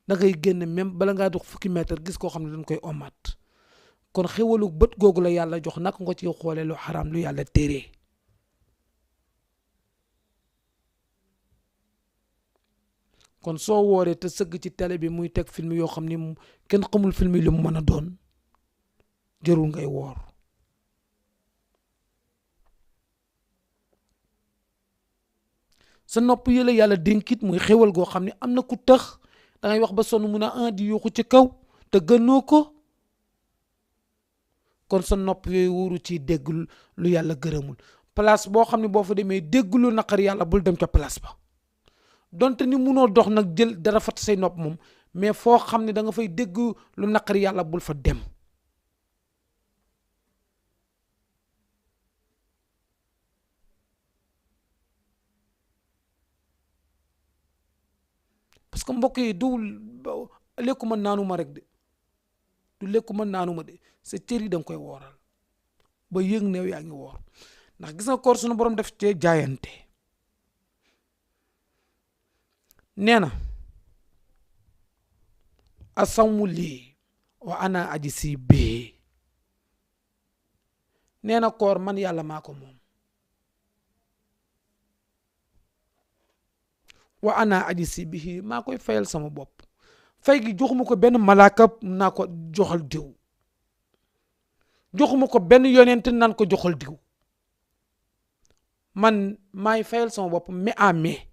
da ngay génn même bala ngaa dox fukki mètre gis koo xam ne dañ koy omat kon xéwalu bët googu la yàlla jox naka nga ci xoolee lu xaraam lu yàlla teree kon soo wooree te sëgg ci télé bi muy teg film yoo xam ni kenn xamul film yi lu mu mën a doon jërul ngay woor sa nopp yi la yàlla dénkit muy xéwal goo xam ne am na ku tax da ngay wax ba sonn mun a di yuuxu ci kaw te gënoo ko kon sa nopp yooyu wóoru ci dégg lu yàlla gërëmul place boo xam ne boo fa demee dégg lu naqar yàlla bul dem ca place ba donte ni munoo dox nag jël dara fat say nopp moom mais foo xam ne da nga fay dégg lu naqar yàlla bul fa dem parce que mbokk yi du lekkuma naanuma rek de du lekkuma naanuma de sa cër yi da nga koy wooral ba yëg ne yaa ngi woor ndax gis nga koor sunu borom def cee jaayante nee na asamu lii wa ana aji si bee nee na koor man yàlla maa ko moom wa ana aji si bihi maa koy fayal sama bopp fay gi joxuma ko benn malaaka naa ko joxal diw joxuma ko benn yonent naan ko joxal diw man maay fayal sama bopp mais à mais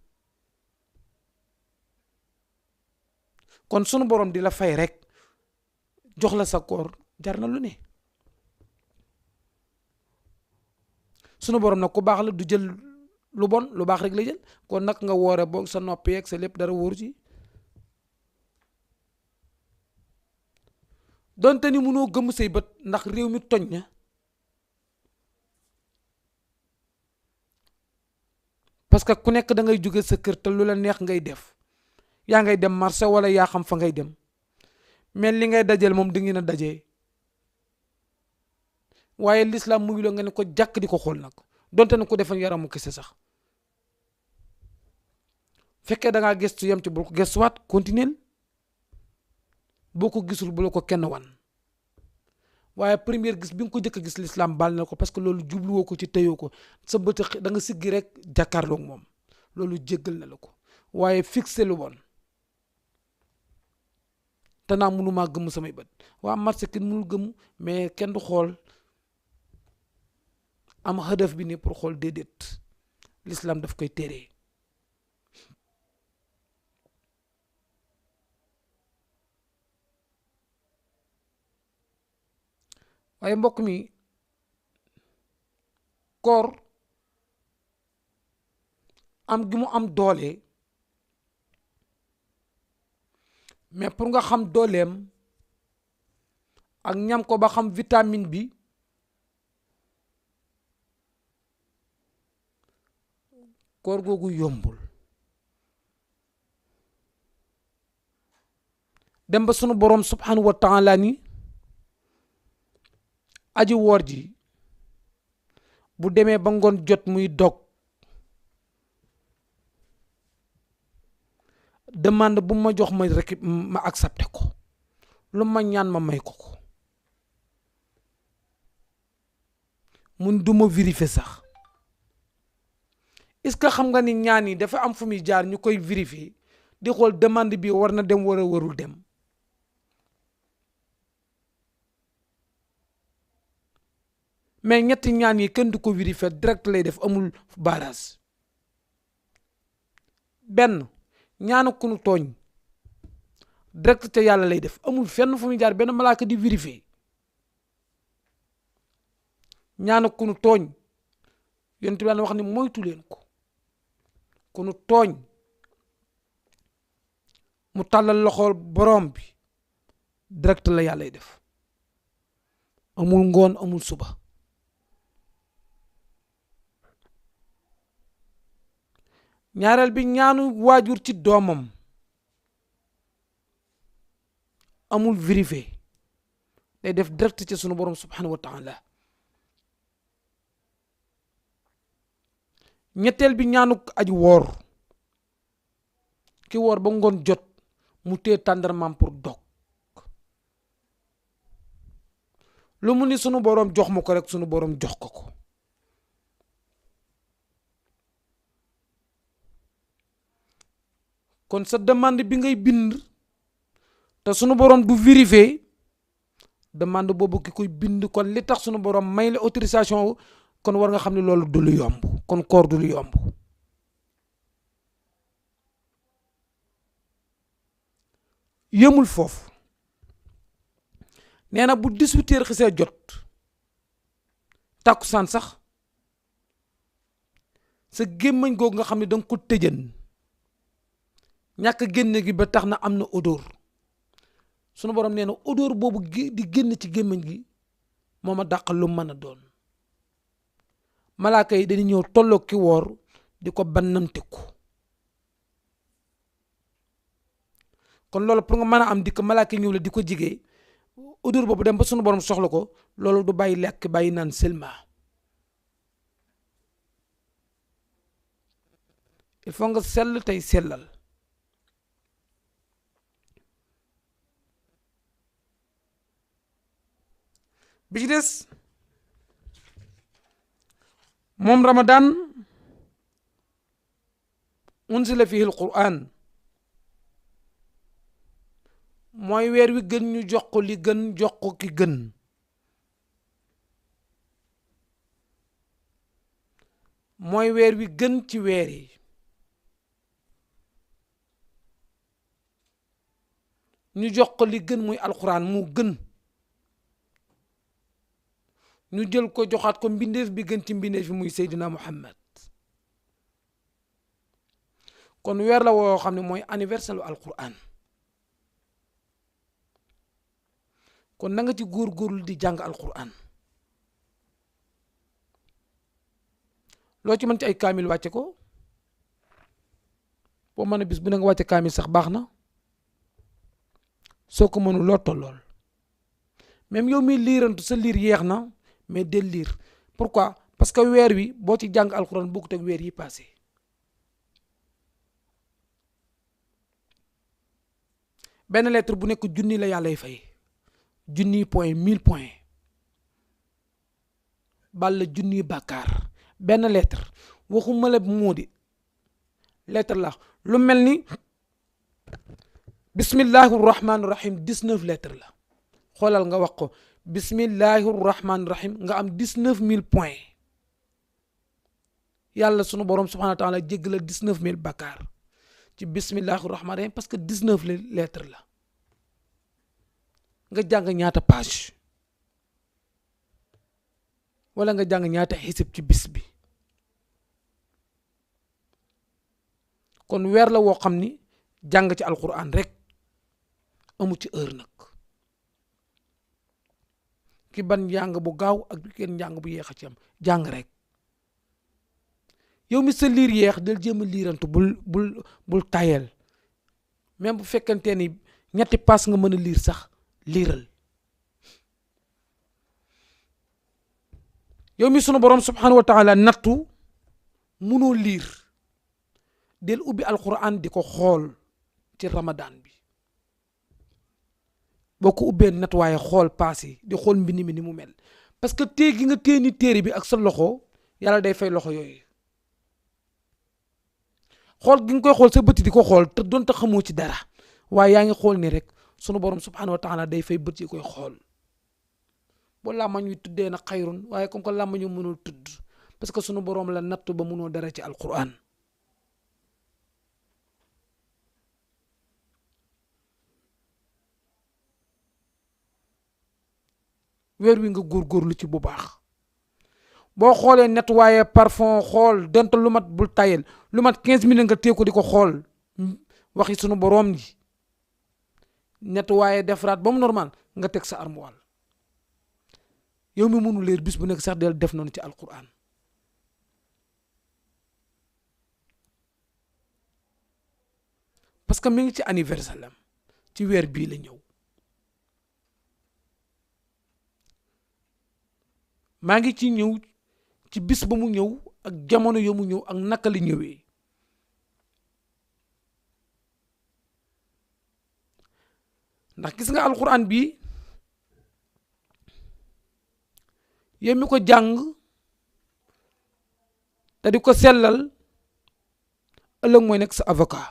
kon sunu borom di la fay rek jox la sa koor jar na lu ne sunu borom nag ku baax la du jël lu bon lu baax rek la jël kon nag nga woore boog sa noppi yeeg sa lépp dara wóoru ci donte ni munoo gëm say bët ndax réew mi toñ na parce que ku nekk da ngay jóge sa kër te lu la neex ngay def yaa ngay dem marché wala yaa xam fa ngay dem mais li ngay dajeel moom di ngeen a dajee waaye l'islam mu ngi la nga ne ko jàkk di ko xool nag donte ne ko defal yaramu kese sax fekkee da ngaa gëstu yem ci bul ko gëstuwaat continuer boo ko gisul bu la ko kenn wan waaye première gis bi nga ko jëkk a gis l'islam baal na ko parce que loolu jubluwoo ko ci tëyoo ko sa bët da nga siggi rek jàkkaarloog moom loolu jéggal na la ko waaye fixé lu bon te naa mënumaa gëmm samay bët waa marché kenn mënul gëmm mais kenn du xool am hadaf bi ni pour xool déedéet l'islam daf koy teree waaye mbokk mi koor am gi mu am doole mais pour nga xam dooleem ak ñam ko ba xam vitamine bi koor googu yombul dem ba sunu borom subhanahu wa taala ni aji woor ji bu demee ba ngoon jot muy dog demande bu ma jox ma rek ma accepté ko lu ma ñaan ma may ko ko mun duma vérifier sax est-ce que xam nga ni ñaan yi dafa am fu muy jaar ñu koy vérifier di xool demande bi war na dem war a warul dem mais ñetti ñaan yi kenn du ko vérifier direct lay def amul barrage benn ñaanu ku nu tooñ direct te yàlla lay def amul fenn fu muy jaar benn malaaka di vérifier ñaanu ku nu tooñ yonent bi wax ni moytu leen ko ku nu tooñ mu tàllal loxo borom bi direct la yàlla lay def amul ngoon amul suba ñaareel bi ñaanu waajur ci doomam amul vérifié day def direct ci sunu borom subhanahu wa taala. ñetteel bi ñaanuk aji woor ki woor ba ngoon jot mu téye tàndarmaam pour dog lu mu ni sunu borom jox ma ko rek sunu borom jox ko ko. kon sa demande bi ngay bind te sunu borom du vérifier demande boobu ki koy bind kon li tax sunu borom may la autorisation kon war nga xam ne loolu du lu yomb kon koor du lu yomb. yëmul foofu nee na bu 18 heures xisee jot tàkkusaan sax sa gémmañ googu nga xam ne danga ko tëjën ñàkk génne gi ba tax na am na odeur sunu borom nee na odeur boobu di génn ci gémmañ gi moo ma dàqal lu mën a doon. malaaka yi dañuy ñëw tolloo ki woor di ko bannamteku kon loolu pour nga mën a am di ko malaaka yi ñëw la di ko jigee odeur boobu dem ba sunu borom soxla ko loolu du bàyyi lekk bàyyi naan seulement il faut nga sell tey sellal. bi ci des moom Ramadan unzila fihi alquran mooy weer wi gën ñu jox ko li gën jox ko ki gën. mooy weer wi gën ci weer yi ñu jox ko li gën muy alquran mu gën ñu jël ko joxaat ko mbindeef bi gën ci mbindeef bi muy Seydina Muhammad. kon weer la woo xam ne mooy anniversaire lu alquran kon na nga ci góorgóorlu di jàng alquran loo ci mën ci ay kaamil wàcce ko boo mën a bis bu ne nga wàcce kaamil sax baax na soo ko mënu loo tollool même yow mi liirantu sa liir yeex na mais del liir. pourquoi parce que weer wi boo ci jàng alquran bokkut ak weer yi passé. benn lettre bu nekk junni la yàllay fay junni point 1000 points bal la junni bàkkaar benn lettre waxuma la moo di lettre la lu mel ni bismillahi rahmaani rahim 19 lettres la xoolal nga wax ko bismillahi rahmaani rahim nga am 19000 points yàlla sunu borom subhanahu wa taala jégg la 19000 bàkkaar ci bismillahi rahmaani rahim parce que 19 lettres la nga jàng ñaata page wala nga jàng ñaata xisib ci bis bi. kon weer la woo xam ni jàng ci alquran rek amu ci heure nag ki ban njàng bu gaaw ak bi kenn njàng bu yeex a ci am jàng rek yow mi sa liir yeex del jéem a liirantu bul tayel même bu fekkente ni ñetti pass nga mën a liir sax liiral. yow mi sunu borom subhanahu wa taala nattu munoo liir del ubbi alquran di ko xool ci ramadan bi boo ko ubbee nat waaye xool paas yi di xool mbind mi ni mu mel parce que téye gi nga téye ni téere bi ak sa loxo yàlla day fay loxo yooyu xool gi nga koy xool sa bëti di ko xool te doonte xamoo ci dara waaye yaa ngi xool ni rek sunu borom subhanahu wa taala day fay bët yi koy xool. boo làmmañ wi tuddee na xayrun waaye comme que làmmañu mënul tudd parce que sunu borom la nattu ba mënoo dara ci alquran. weer wi nga góorgóorlu ci bu baax boo xoolee nettoyé parfum xool donte lu mat bul tayel lu mat 15 minutes nga téye ko di ko xool waxi sunu borom ji nettoyé defaraat ba mu normal nga teg sa armoire. yow mi mënu leer bis bu nekk sax del def noonu ci alquran parce que mi ngi ci anniversaire lam ci weer bii la ñëw maa ngi ci ñëw ci bis ba mu ñëw ak jamono yo mu ñëw ak naka li ñëwee. ndax gis nga alquran bi yow mi ko jàng te di ko sellal ëllëg mooy nekk sa avocat.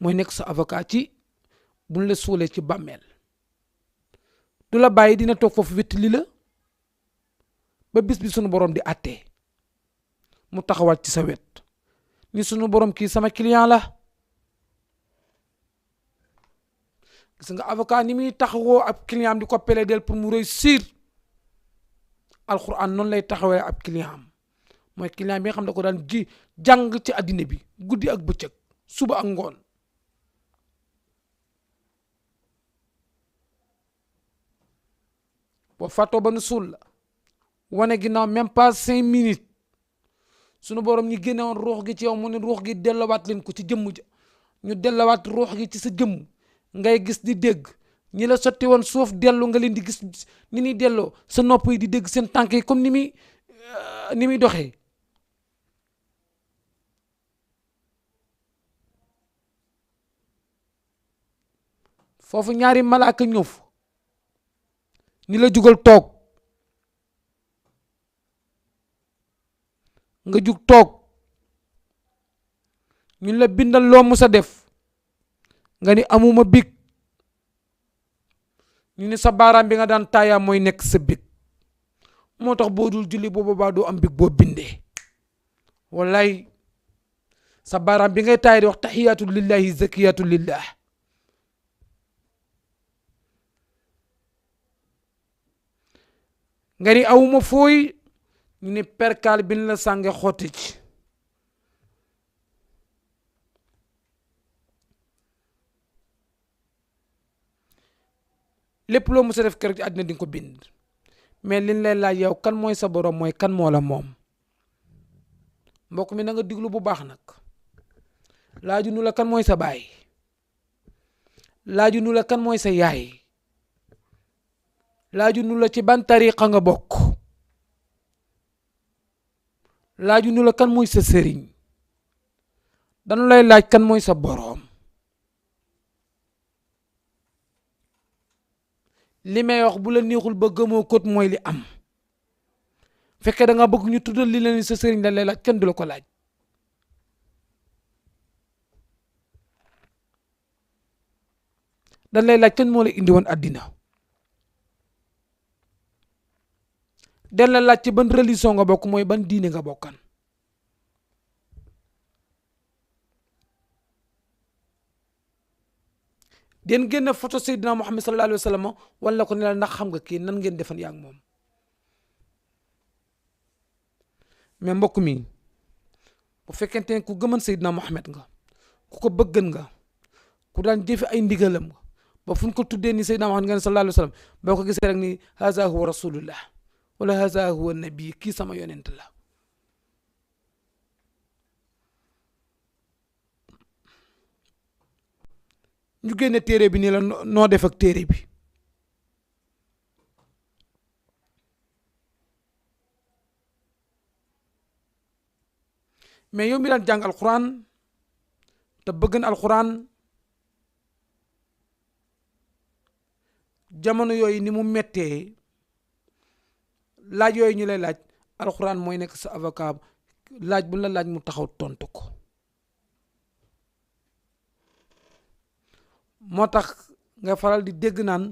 mooy nekk sa avocat ci buñ la suulee ci bàmmeel du la bàyyi dina toog foofu wéttali la ba bis bi sunu borom di àttee mu taxawaat ci sa wet ni sunu borom kii sama client la. gis nga avocat ni muy taxawoo ab client am di ko plaider pour mu réussir alquran noonu lay taxawee ab client am mooy client bi nga xam ne ko daan ji jàng ci àddina bi guddi ak bëccëg suba ak ngoon. boo fàttoo ba nu suul la wane ginnaaw même pas 5 minutes sunu borom ñi génne woon ruux gi ci yow mu ne ruux gi dellowaat leen ko ci jëmm ja ñu dellowaat ruux gi ci sa jëmm ngay gis di dégg ñi la sotti woon suuf dellu nga leen di gis ni ñuy delloo sa nopp yi di dégg seen tànk yi comme ni muy doxee. foofu ñaari malaaka ñëw fa ni la jugal toog nga jug toog ñun la bindal loo musa def nga ni amuma big ñu ni sa baaraam bi nga daan taayaa mooy nekk sa big moo tax boo dul julli boo boobaa doo am big boo bindee. wallaay sa baaraam bi ngay taaya di wax tahiyaatu lillahi zakiyaatu lillah nga ni awuma fooy ñu ni perkaal bi la sànge xotti ci. lépp loo mës a def keroog ci àddina di nga ko bind mais liñ lay laaj yow kan mooy sa borom mooy kan moo la moom. mbokk mi na nga diglu bu baax nag laaju nu la kan mooy sa baay laaju nu la kan mooy sa yaay laaju nu la ci ban tariqa nga bokk laaju nu la kan mooy sa sëriñ dañu lay laaj kan mooy sa boroom. li may wax bu la neexul ba gëmoo kot mooy li am fekkee da nga bëgg ñu tuddal li leen sa sëriñ dañ lay laaj kenn du la ko laaj. dañ lay laaj kenn moo la indi woon àddina den la laaj ci ban religion nga bokk mooy ban diine nga bokkan. den génn photo Seydina Muhammad sallallahu alayhi wa sallam wala ko ne la ndax xam nga kii nan ngeen defan yaa ngi moom. mais mbokk mi bu fekkente ne ku gëman Seydina Muhammad nga ku ko bëggan nga ku daan jëfe ay ndigalam nga ba fu ñu ko tuddee ni Seydina Muhammad nga ne sallallahu alayhi wa sallam boo ko gisee rek ni haza huwa rasulullah wala haza huwa nabi kii sama yonent la. ñu génne téere bi nii la noo def ak téere bi mais yow mi daan jàng alquran te bëggan alquran jamono yooyu ni mu mettee laaj yooyu ñu lay laaj alquran mooy nekk sa avocat laaj bu la laaj mu taxaw tontu ko. moo tax nga faral di dégg naan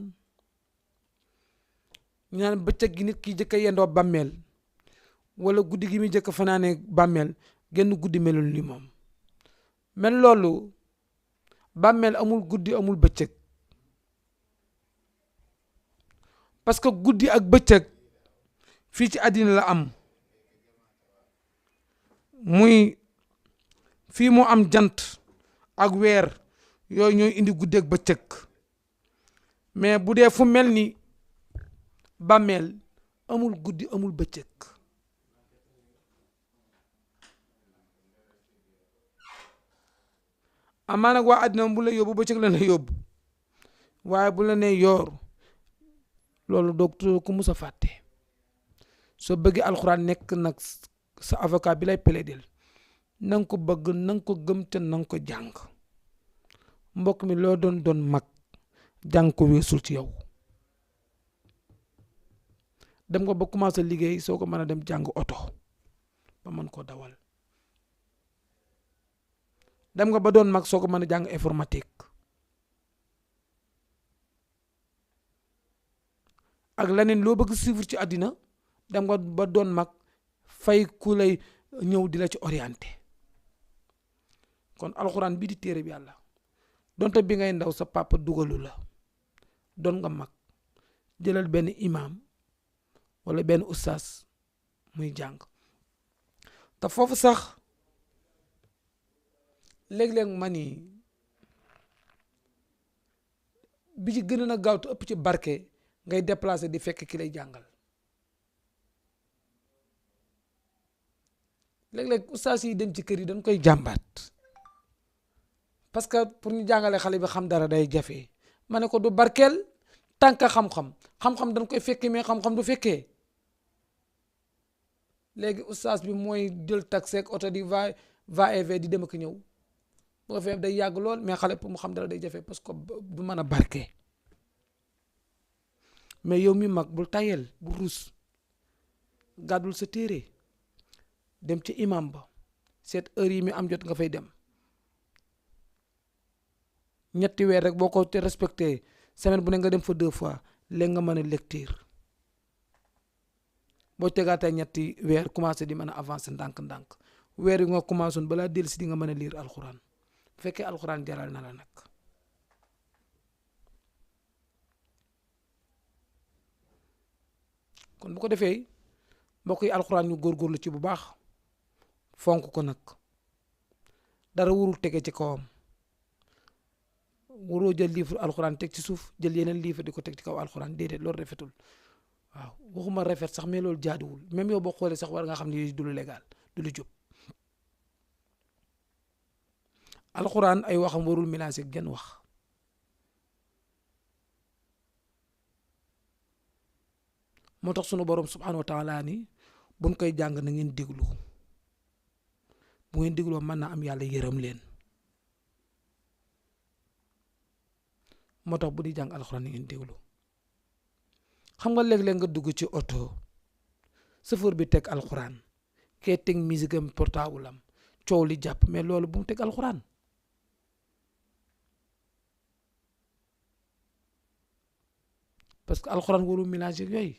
ñu naan bëccëg gi nit ki jëkk a yendoo bàmmeel wala guddi gi muy jëkk a fanaane bàmmeel genn guddi melul ni moom. mel loolu bàmmeel amul guddi amul bëccëg parce que guddi ak bëccëg fii ci àddina la am muy fii mu am jant ak weer yooyu ñooy indi guddi ak bëccëg mais bu dee fu mel ni bàmmeel amul guddi amul bëccëg. amaa nag waa àddina bu la yóbbu bëccëg la yóbbu waaye bu la nee yoor loolu docteur ku mus a fàtte soo bëggee alxuraan nekk nag sa avocat bi lay plaider na nga ko bëgg na nga ko gëm te na nga ko jàng mbokk mi loo doon mag jàng ko weesul ci yow dem nga ba commencé liggéey soo ko mën a dem jàng oto ba mën koo dawal dem nga ba doon mag soo ko mën a jàng informatique ak leneen loo bëgg suivre ci àddina dem nga ba doon mag fay ku lay ñëw di la ci orienté kon alxuraan bii di téere bi yàlla donte bi ngay ndaw sa papa dugalu la doon nga mag jëlal benn imam wala benn ustaas muy jàng te foofu sax léeg-léeg ma ni bi ci gën a gaaw te ëpp ci barke ngay déplacé di fekk ki lay jàngal léeg-léeg ustaas yi dem ci kër yi dañ koy jàmbaat parce que pour ñu jàngale xale bi xam dara day jafe ma ne ko du barkeel tànk xam-xam dañ koy fekkee mais xam-xam du fekkee léegi ustaas bi mooy jël taxi ak oto di va et vient di dem ak ñëw bu ko fee day yàgg lool mais xale pour mu xam dara day jafe parce que du mën a barke mais yow mi mag bul tayel bu rus gàddul sa téere dem ci imam ba seet heure yi mi am jot nga fay dem ñetti weer rek boo ko te respecté semaine bu ne nga dem fa 2 fois léegi nga mën a lecture boo tegaatee ñetti weer commencé di mën a avancer ndànk-ndànk weer yi nga commencé woon balaa dellusi di nga mën a lire alxuraan bu fekkee alxuraan jaral na la nag kon bu ko defee mbokk yi alxuraan ñu góorgóorlu ci bu baax fonk ko nag dara warul tege ci kawam waroo jël livre alxuraan teg ci suuf jël yeneen livre di ko teg ci kaw alxuraan déedéet loolu rafetul waaw waxuma rafet sax mais loolu jaaduwul même yow boo xoolee sax war nga xam ne du lu légal du lu jub alxuraan ay waxam warul mélanger ak genn wax moo tax sunu borom subhanahu wa taala ni buñ koy jàng na ngeen déglu bu ngeen dégloo mën na am yàlla yërëm leen moo tax bu di jàng alxuraan na ngeen déglu xam nga léeg-léeg nga dugg ci oto chauffeur bi teg alxuraan kee teg musique am portable am coow li jàpp mais loolu bu mu teg alxuraan parce que alxuraan warul mélanger yooyu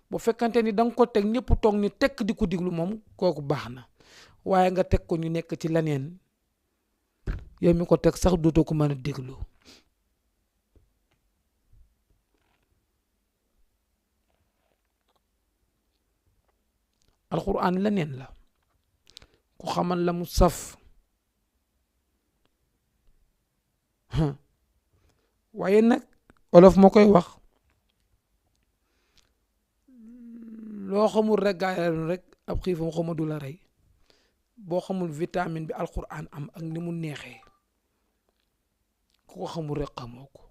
bu fekkante ni da nga ko teg ñëpp toog ni tekk di ko diglu moom kooku baax na waaye nga teg ko ñu nekk ci leneen yow mi ko teg sax dootoo ko mën a déglu alxuraan leneen la ku xamal la mu saf waaye nag olof moo koy wax loo xamul rek gaayal rek ab xiifam xama du la rey boo xamul vitamine bi alxuraan am ak ni mu neexee ku ko xamul rek xamoo ko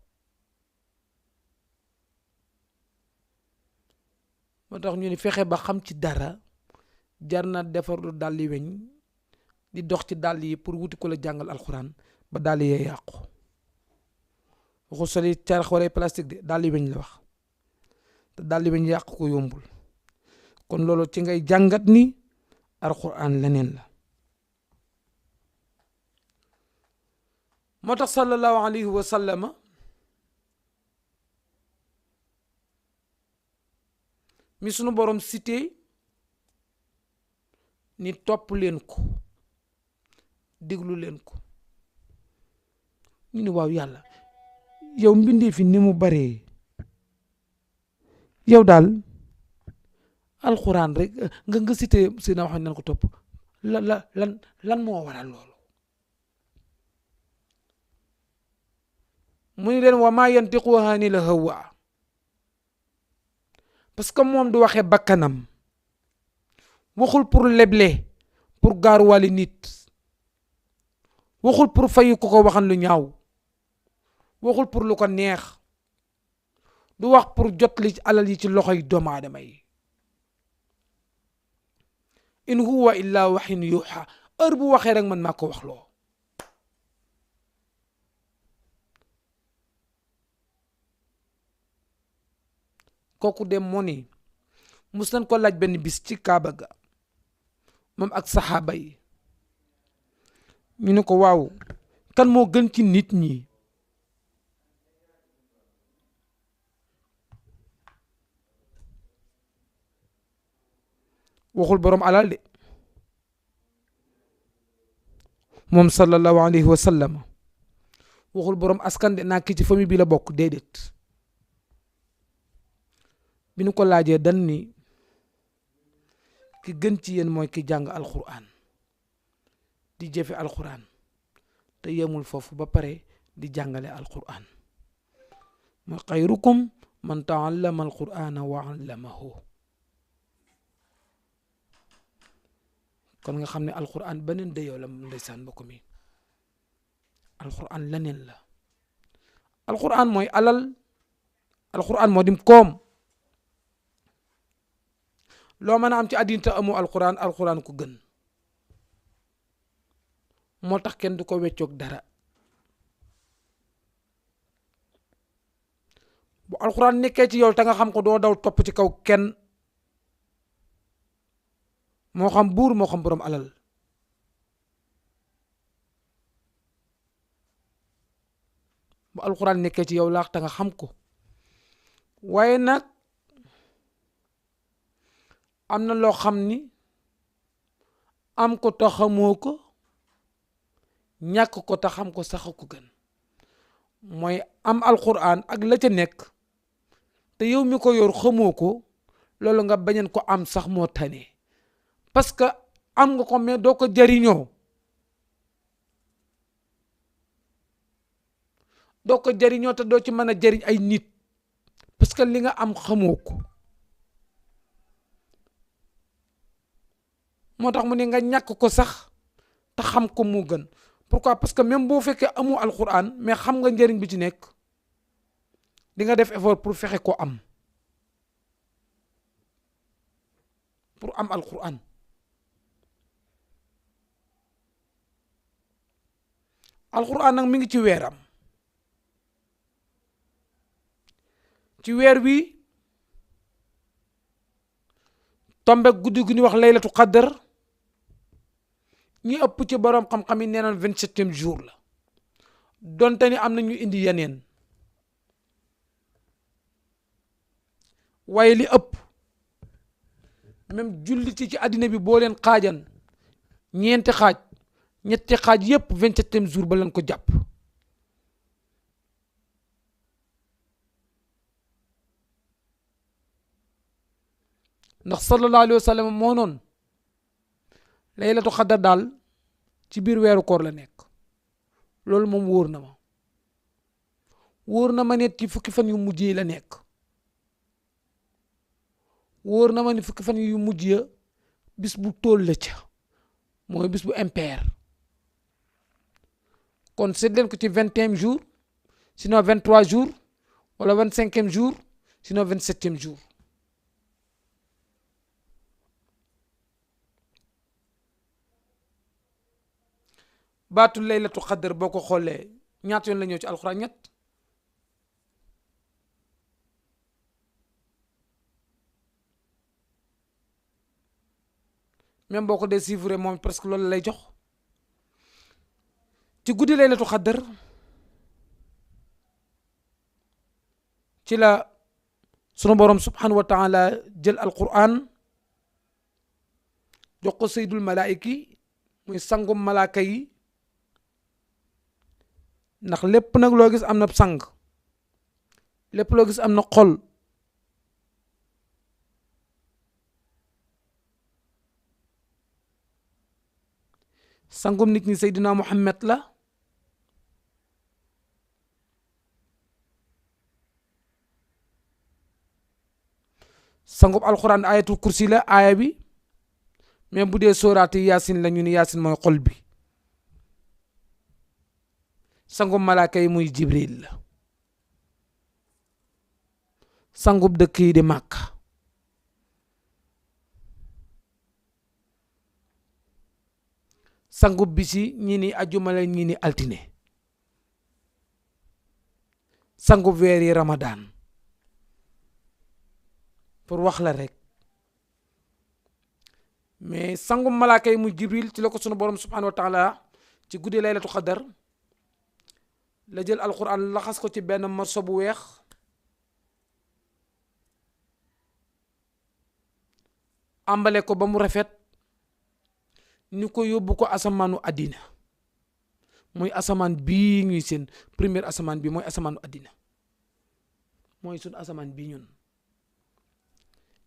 moo tax ñu ni fexe ba xam ci dara jar na defar lu dàlli weñ di dox ci dàll yi pour wuti ko la jàngal alxuraan ba dàll yee yàqu waxu soli carax wala plastique de dàlli weñ la wax te dàlli weñ yàq ko yombul kon loolu ci ngay jàngat ni alxuraan leneen la moo tax sallallahu alayhi wa sallama mi sunu borom cité ni topp leen ko déglu leen ko ñu ni waaw yàlla yow mbindee fi ni mu baree yow daal alxuraan rek nga cité si na wax nañ ko topp lan moo waral loolu mu ni leen wa maa yantiqu anil hawa parce que moom du waxee bakkanam waxul pour leble pour gaaruwaali nit waxul pour fayu ko waxan lu ñaaw waxul pour lu ko neex, du wax pour jot li alal yi ci loxoy doomu aadama yi. in huwa illa waxin yuuxa, heure bu waxee rek man maa ko wax loo. kooku dem moo ni mus nañ ko laaj benn bis ci Kaaba ga moom ak saxaaba yi, ñu ne ko waaw kan moo gën ci nit ñi? waxul borom alal de, moom sallallahu alayhi wa sallam waxul borom askan de naa ki ci famille bi la bokk, déedéet. bi ñu ko laajee dan ni ki gën ci yéen mooy ki jàng alquran di jëfe alquran te yemul foofu ba pare di jàngale alquran, mooy xayrukum man taallama alqurana wa allamahu. kon nga xam ne alquran beneen dayoo la ndeysaan mbokk mi. alquran leneen la. alquran mooy alal, alquran moo dim koom. loo mën a am ci àddina te amoo alquran, alquran ko gën. moo tax kenn du ko weccoog dara. bu alquran nekkee ci yow te nga xam ko doo daw topp ci kaw kenn, moo xam buur moo xam borom alal. bu alquran nekkee ci yow laax te nga xam ko. waaye nag am na loo xam ni am ko te xamoo ko, ñàkk ko te xam ko sax ko gën. mooy am alquran ak la ca nekk te yow mi ko yor xamoo ko, loolu nga bañeen ko am sax moo tane. parce que am nga ko mais doo ko jariñoo, doo ko jariñoo te doo ci mën a jariñ ay nit parce que li nga am xamoo ko. moo tax mu ne nga ñàkk ko sax te xam ko moo gën. pourquoi? parce que même boo fekkee amu alquran mais xam nga njëriñ bi ci nekk, di nga def effort pour fexe ko am, pour am alquran. alquran nag mi ngi ci weeram. ci weer wi tombe guddi gu ñuy wax laylatu qadr, ñi ëpp ci borom xam-xam yi nee naan 27e jour la, donte ni am na ñu indi yeneen. waaye li ëpp même julliti ci àddina bi boo leen xaajan ñeenti xaaj, ñetti xaaj yépp 27e jour ba leen ko jàpp. ndax sallallahu alayhi wa sallam moo noon laylatu xadar daal ci biir weeru koor la nekk. loolu moom wóor na ma. wóor na ma ne ci fukki fan yu mujj yi la nekk. wóor na ma ne fukki fan yu mujj ya bis bu tóol la ca, mooy bis bu impair. kon seet leen ko ci 21e jour, sinon 23 jours, wala 25e jour, sinon 27e jour. baatu laylatu xadar boo ko xoolee ñaata yoon la ñëw ci alxuraan? ñett. même boo ko dee chiffre moom presque loolu lay jox. ci guddi laylatu xadar ci la sunu borom subhanahu wa taala jël alquran jox ko sayyidul malaayiki, muy sangum malaaka yi. ndax lépp nag loo gis am na sang, lépp loo gis am na xol. sangum nit ñi Seydina Muhammad la. sangum alquran ayatul kursi la aaya bi, mais bu dee sóoraati yaasin la ñu ni yaasin mooy xol bi. sangum malaaka yi muy Jibril la. sangub dëkk yi di Màkka sangub bisi ñi ni ajjuma la ñi ni altine sangub weer yi Ramadan pour wax la rek mais sangum malaaka yi mu Jibril ci la ko sunu borom subhanahu wa taala ci guddi laylatu xadar la jël alquran laxas ko ci benn morso bu weex ambale ko ba mu rafet ñu ko yóbbu ko asamaanu àddina mooy asamaan bii ñuy seen première asamaan bi mooy asamaanu àddina mooy sun asamaan bii ñun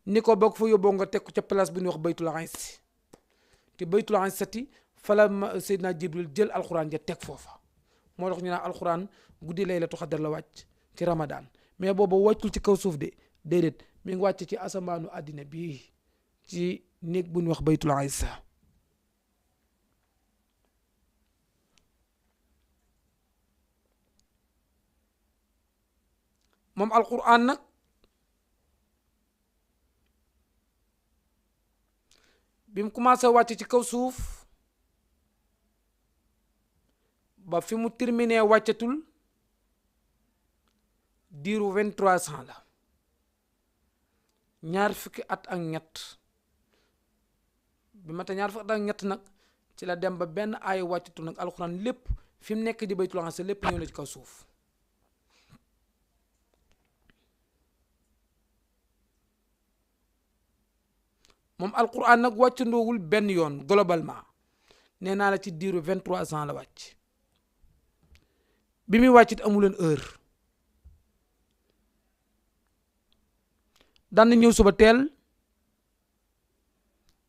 ni ko bokk fa yóbboo nga teg ko ca place bu ñuy wax baytul izza te baytul izzati fala Seydina Jibril jël alquran ja teg foofa moo tax ñu naan alquran guddi laylatu xadar la wàcc ci Ramadan mais boobu wàccul ci kaw suuf de déedéet mi ngi wàcc ci asamaanu àddina bii ci néeg bu ñuy wax baytul izza moom alquran nag bi mu commencé wàcc ci kaw suuf ba fi mu terminé wàccatul diiru 23 ans la ñaar fukki at ak ñett bi mata ñaar fukki at ak ñett nag ci la dem ba benn aaya wàccatul nag alquran lépp fi mu nekk di baytul izza lépp ñëw na ci kaw suuf moom alquran nag wàccandoowul benn yoon globalement nee naa la ci diiru 23 ans la wàcc bi muy wàccit amuleen heure daan na ñëw suba teel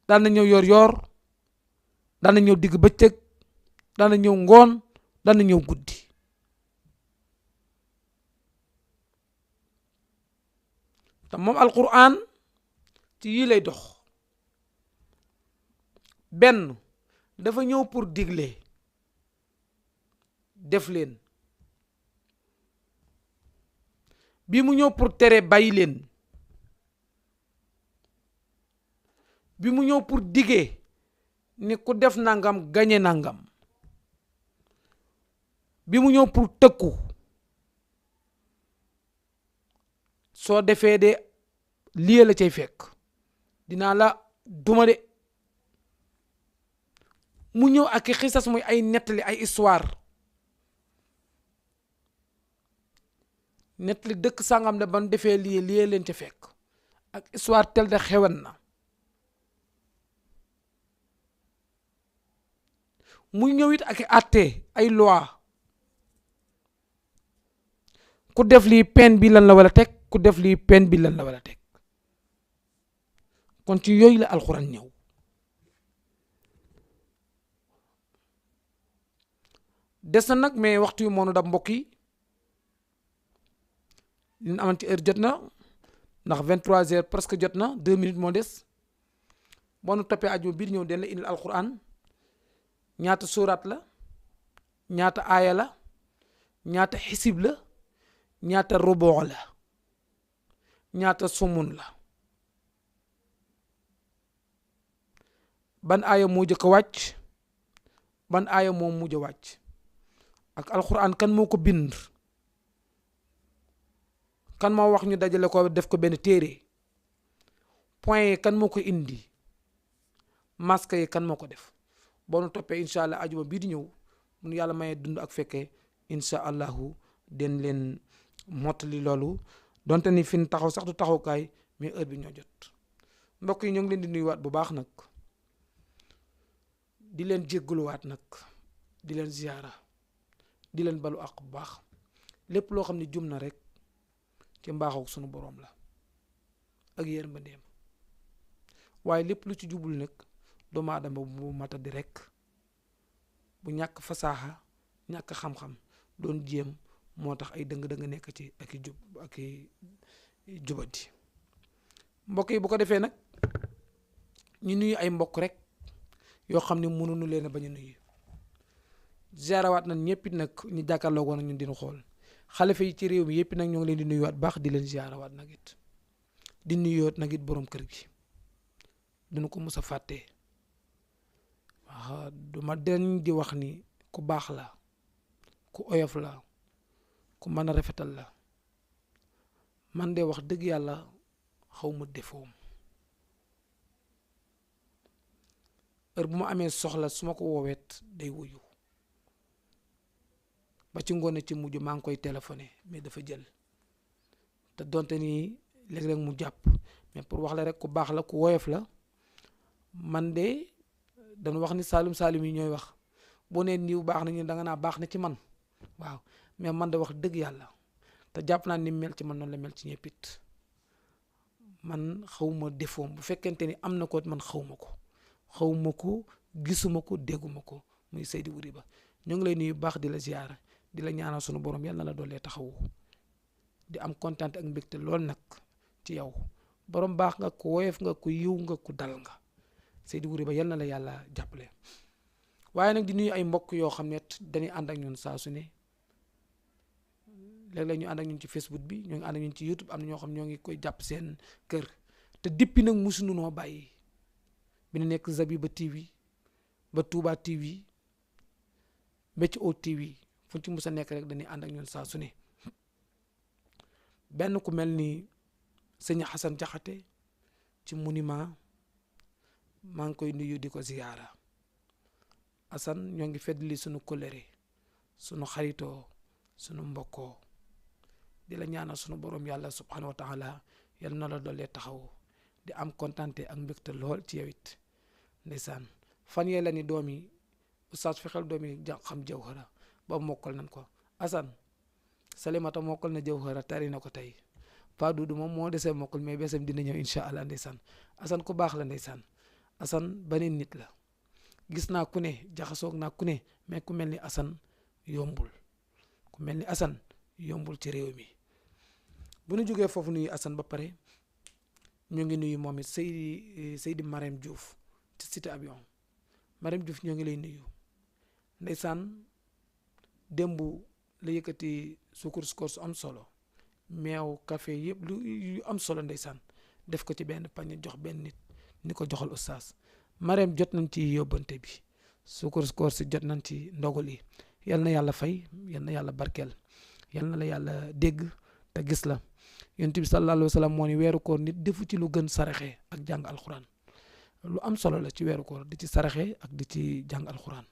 daan na ñëw yor yor daan na ñëw digg bëccëg daan na ñëw ngoon daan na ñëw guddi te moom alquran ci yii lay dox benn dafa ñëw pour digle def leen bi mu ñëw pour tere bàyyi leen bi mu ñëw pour digee ni ku def nangam gañe nangam bi mu ñëw pour tëkku soo defee de lii la cay fekk dinaa la duma de mu ñëw ak xisas muy ay nettali ay histoire nettali dëkk sangam ne ban defee lii leen ca fekk ak histoire tel de xewan na mu ñëw it ak àtte ay loi ku def lii peine bi lan la wala teg ku def lii peine bi lan la wala teg kon ci yooyu la alxuraan ñëw des na nag mais waxtu yu moonu dab mbokk yi li ñu amoon ci heure jot na ndax 23h presque jot na 2 minutes moo des boo nu toppee aju biir ñëw den la indil alxuraan ñaata suuraat la ñaata aaya la ñaata xisib la ñaata rubu la ñaata sumun la ban aaya moo jëkk a wàcc ban aaya moo mujj a wàcc ak alxuraan kan moo ko bind kan moo wax ñu dajale ko def ko benn téere point yi kan moo ko indi masque yi kan moo ko def boo nu toppee incha allah ajuma bii di ñëw mun yàlla maye dund ak fekkee incha allahu den leen mottali loolu donte ni fi ñu taxaw sax du taxawkaay mais heure bi ñoo jot mbokk yi ñoo ngi leen di nuyuwaat bu baax nag di leen jéggaluwaat nag di leen ziyaara di leen balu àq bu baax lépp loo xam ne jum na rek ci mbaaxu sunu boroom la ak yërmandeem waaye lépp lu ci jubul nag doomu aadama bu mata di rek bu ñàkk fasaaxa ñàkk xam-xam doon jéem moo tax ay dëng-dëng nekk ci ak i jub ak i jubati mbokk yi bu ko defee nag ñu nuyu ay mbokk rek yoo xam ne mënuñu leen a bañ a nuyu ziarawaat nañ ñëpp it nag ñu jàkkaarloo woon ñun dinu xool xalifa yi ci réew mi yëpp nag ñoo ngi leen di nuyuwaat baax di leen ziarawaat nag it di nuyoot nag it borom kër gi duñu ko mës a fàtte waaw du ma den di wax ni ku baax la ku oyof la ku mën a rafetal la man de wax dëgg yàlla xaw ma defoom heure bu ma amee soxla su ma ko woowet day wuyu ba ci ngoone ci mujj maa ngi koy téléphoné mais dafa jël te donte ni léeg-léeg mu jàpp mais pour wax la rek ku baax la ku woyof la man de dañu wax ni saalum yi ñooy wax boo nee niw baax na ñu da nga naa baax na ci man waaw mais man de wax dëgg yàlla te jàpp naa ni mel ci man noonu la mel ci ñëpp it man xawma defoom bu fekkente ni am na ko man xawma ko gisuma ko dégguma ko muy Seydi Wuri Ba ñoo ngi lay nuyu baax di la ziyaara di la ñaanal sunu borom yal na la doolee taxawu di am kontaan ak mbégte lool nag ci yow borom baax nga ku woyof nga ku yiw nga ku dal nga Seydi Wuri Ba yal na la yàlla jàppale waaye nag di nuyu ay mbokk yoo xam ne dañuy ànd ak ñun saa su ne léeg-léeg ñu ànd ak ñun ci Facebook bi ñoo ngi ànd ak ñun ci YouTube am na ñoo xam ñoo ngi koy jàpp seen kër te depuis nag musuñu noo bàyyi bi ñu nekk Zabiba TV ba Touba TV ba ci Haute TV fu ci mus a nekk rek dañuy ànd ak ñun saa su ne benn ku mel ni sëñ Xasan Jaxate ci monument maa ngi koy nuyu di ko ziyaara Asan ñoo ngi feddali sunu kóllëre sunu xaritoo sunu mbokkoo di la ñaanal sunu borom yàlla subhanahu wa taala yal na la doolee taxaw di am kontante ak mbégte lool ci yow it ndeysaan fan yee la ni doom yi oustaz fexeel doom yi xam jawhara ba mokkal nañ ko Asan Salimata mokkal na jawhara tari na ko tey Pa Dudu moom moo desee mokkal mais besam dina ñëw incha allah ndeysaan Asan ku baax la ndeysaan Asan beneen nit la gis naa ku ne jaxasoog naa ku ne mais ku mel ni Asan yombul ku mel ni Asan yombul ci réew mi bu ñu jógee foofu nuyu Asan ba pare ñu ngi nuyu moom it Seydi Marème Diouf ci cité avion Marème Diouf ñoo ngi lay nuyu ndeysaan démb la yëkkati suukar koor su am solo meew café yëpp lu am solo ndeysaan def ko ci benn pañe jox benn nit ni ko joxal oustaz Marème jot nañ ci yóbbante bi suukar koor si jot nañ ci ndogal yi yal na yàlla fay yal na yàlla barkeel yal na la yàlla dégg te gis la yonent bi sallallahu alayhi wa sallam moo ni weeru koor nit defu ci lu gën saraxe ak jàng alxuraan lu am solo la ci weeru koor di ci saraxe ak di ci jàng alxuraan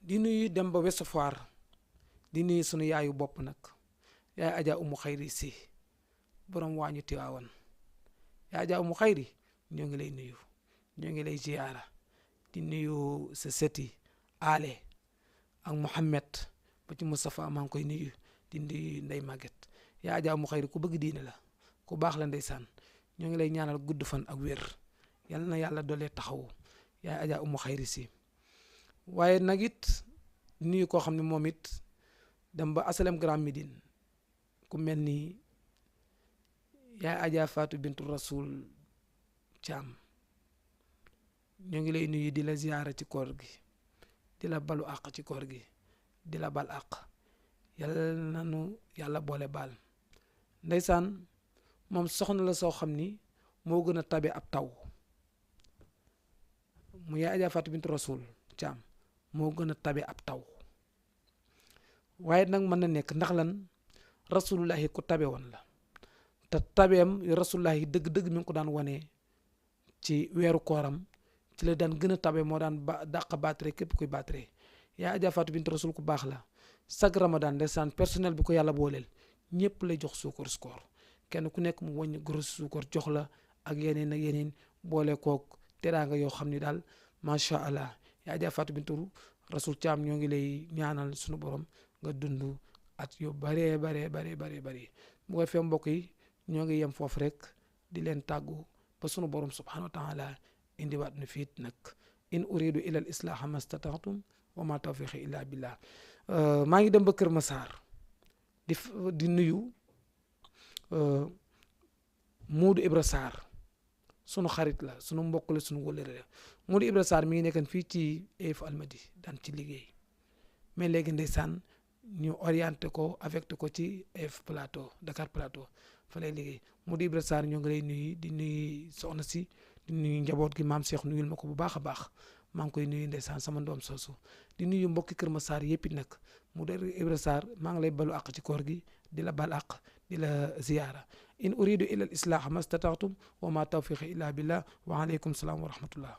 di nuyu dem ba Ouest Foire di nuyu sunu yaayu bopp nag yaay Adja Umu Xayri si borom waañu Tiwaawan yaay Adja Umu Xayri ñoo ngi lay nuyu ñoo ngi lay ziyaara di nuyu sa seti Ale ak Mouhamed ba ci Moustapha maa ngi koy nuyu di nuyu Ndey Maguette yaay Adja Umu Xayri ku bëgg diine la ku baax la ndeysaan ñoo ngi lay ñaanal gudd fan ak wér yal na yàlla doolee taxawu yaay Adja Umu Xayri si waaye nag it nuyu koo xam ne moom it dem ba asalem Grand Médine ku mel ni yaay Adja Fatou Bintou Rasoul Thiam ñoo ngi lay nuyu di la ziyaara ci koor gi di la balu àq ci koor gi di la bal àq yàlla nanu yàlla boole baal ndeysaan moom soxna la soo xam ni moo gën a tabe ab taw mu yaay Adja Fatou Bintou Rasoul Thiam moo gën a tabe ab taw waaye nag mën na nekk ndax lan rasulullahi ku tabe woon la te tabeem rasulullahi dëgg-dëgg mi ngi ko daan wane ci weeru kooram ci la daan gën a tabe moo daan dàq baatare képp kuy baatare yaa Adja Fatou Bintou Rasoul ku baax la chaque ramadan ndeysaan personnel bi ko yàlla booleel ñëpp lay jox suukar koor kenn ku nekk mu wàññi gros suukar jox la ak yeneen boole kook teraanga yoo xam ni daal macha allah yaa Adja Fatou Bintou Rasoul Thiam ñoo ngi lay ñaanal sunu borom nga dund at yu baree bari bu ko fee mbokk yi ñoo ngi yem foofu rek di leen tàggu ba sunu borom subhanahu wa taala indiwaat nu fiit nag in uridu ila al islaha mastata'tum wa ma tawfiqi illa billah maa ngi dem ba Kër Massar di nuyu Moodu Ibra Sarr sunu xarit la sunu mbokk la sunu wëllëre la Moodu Ibra Sarr mi ngi nekkan fii ci EF Almadi daan ci liggéey mais léegi ndeysaan ñu orienté ko affecté ko ci AF Plateau Dakar Plateau fa lay liggéey Modou Ibra Sarr ñoo ngi lay nuyu di nuyu soxna si di nuyu njaboot gi maam Cheikh nuyul ma ko bu baax a baax maa ngi koy nuyu ndeysaan sama doom soosu di nuyu mbokki Kër Massar yëpp it nag Modou Ibra Sarr maa ngi lay balu àq ci koor gi di la bal àq di la ziyaara in uridu illa al islaha ma stata'tum wa ma tawfiqi illa billah wa alaykum salaam wa rahmatullah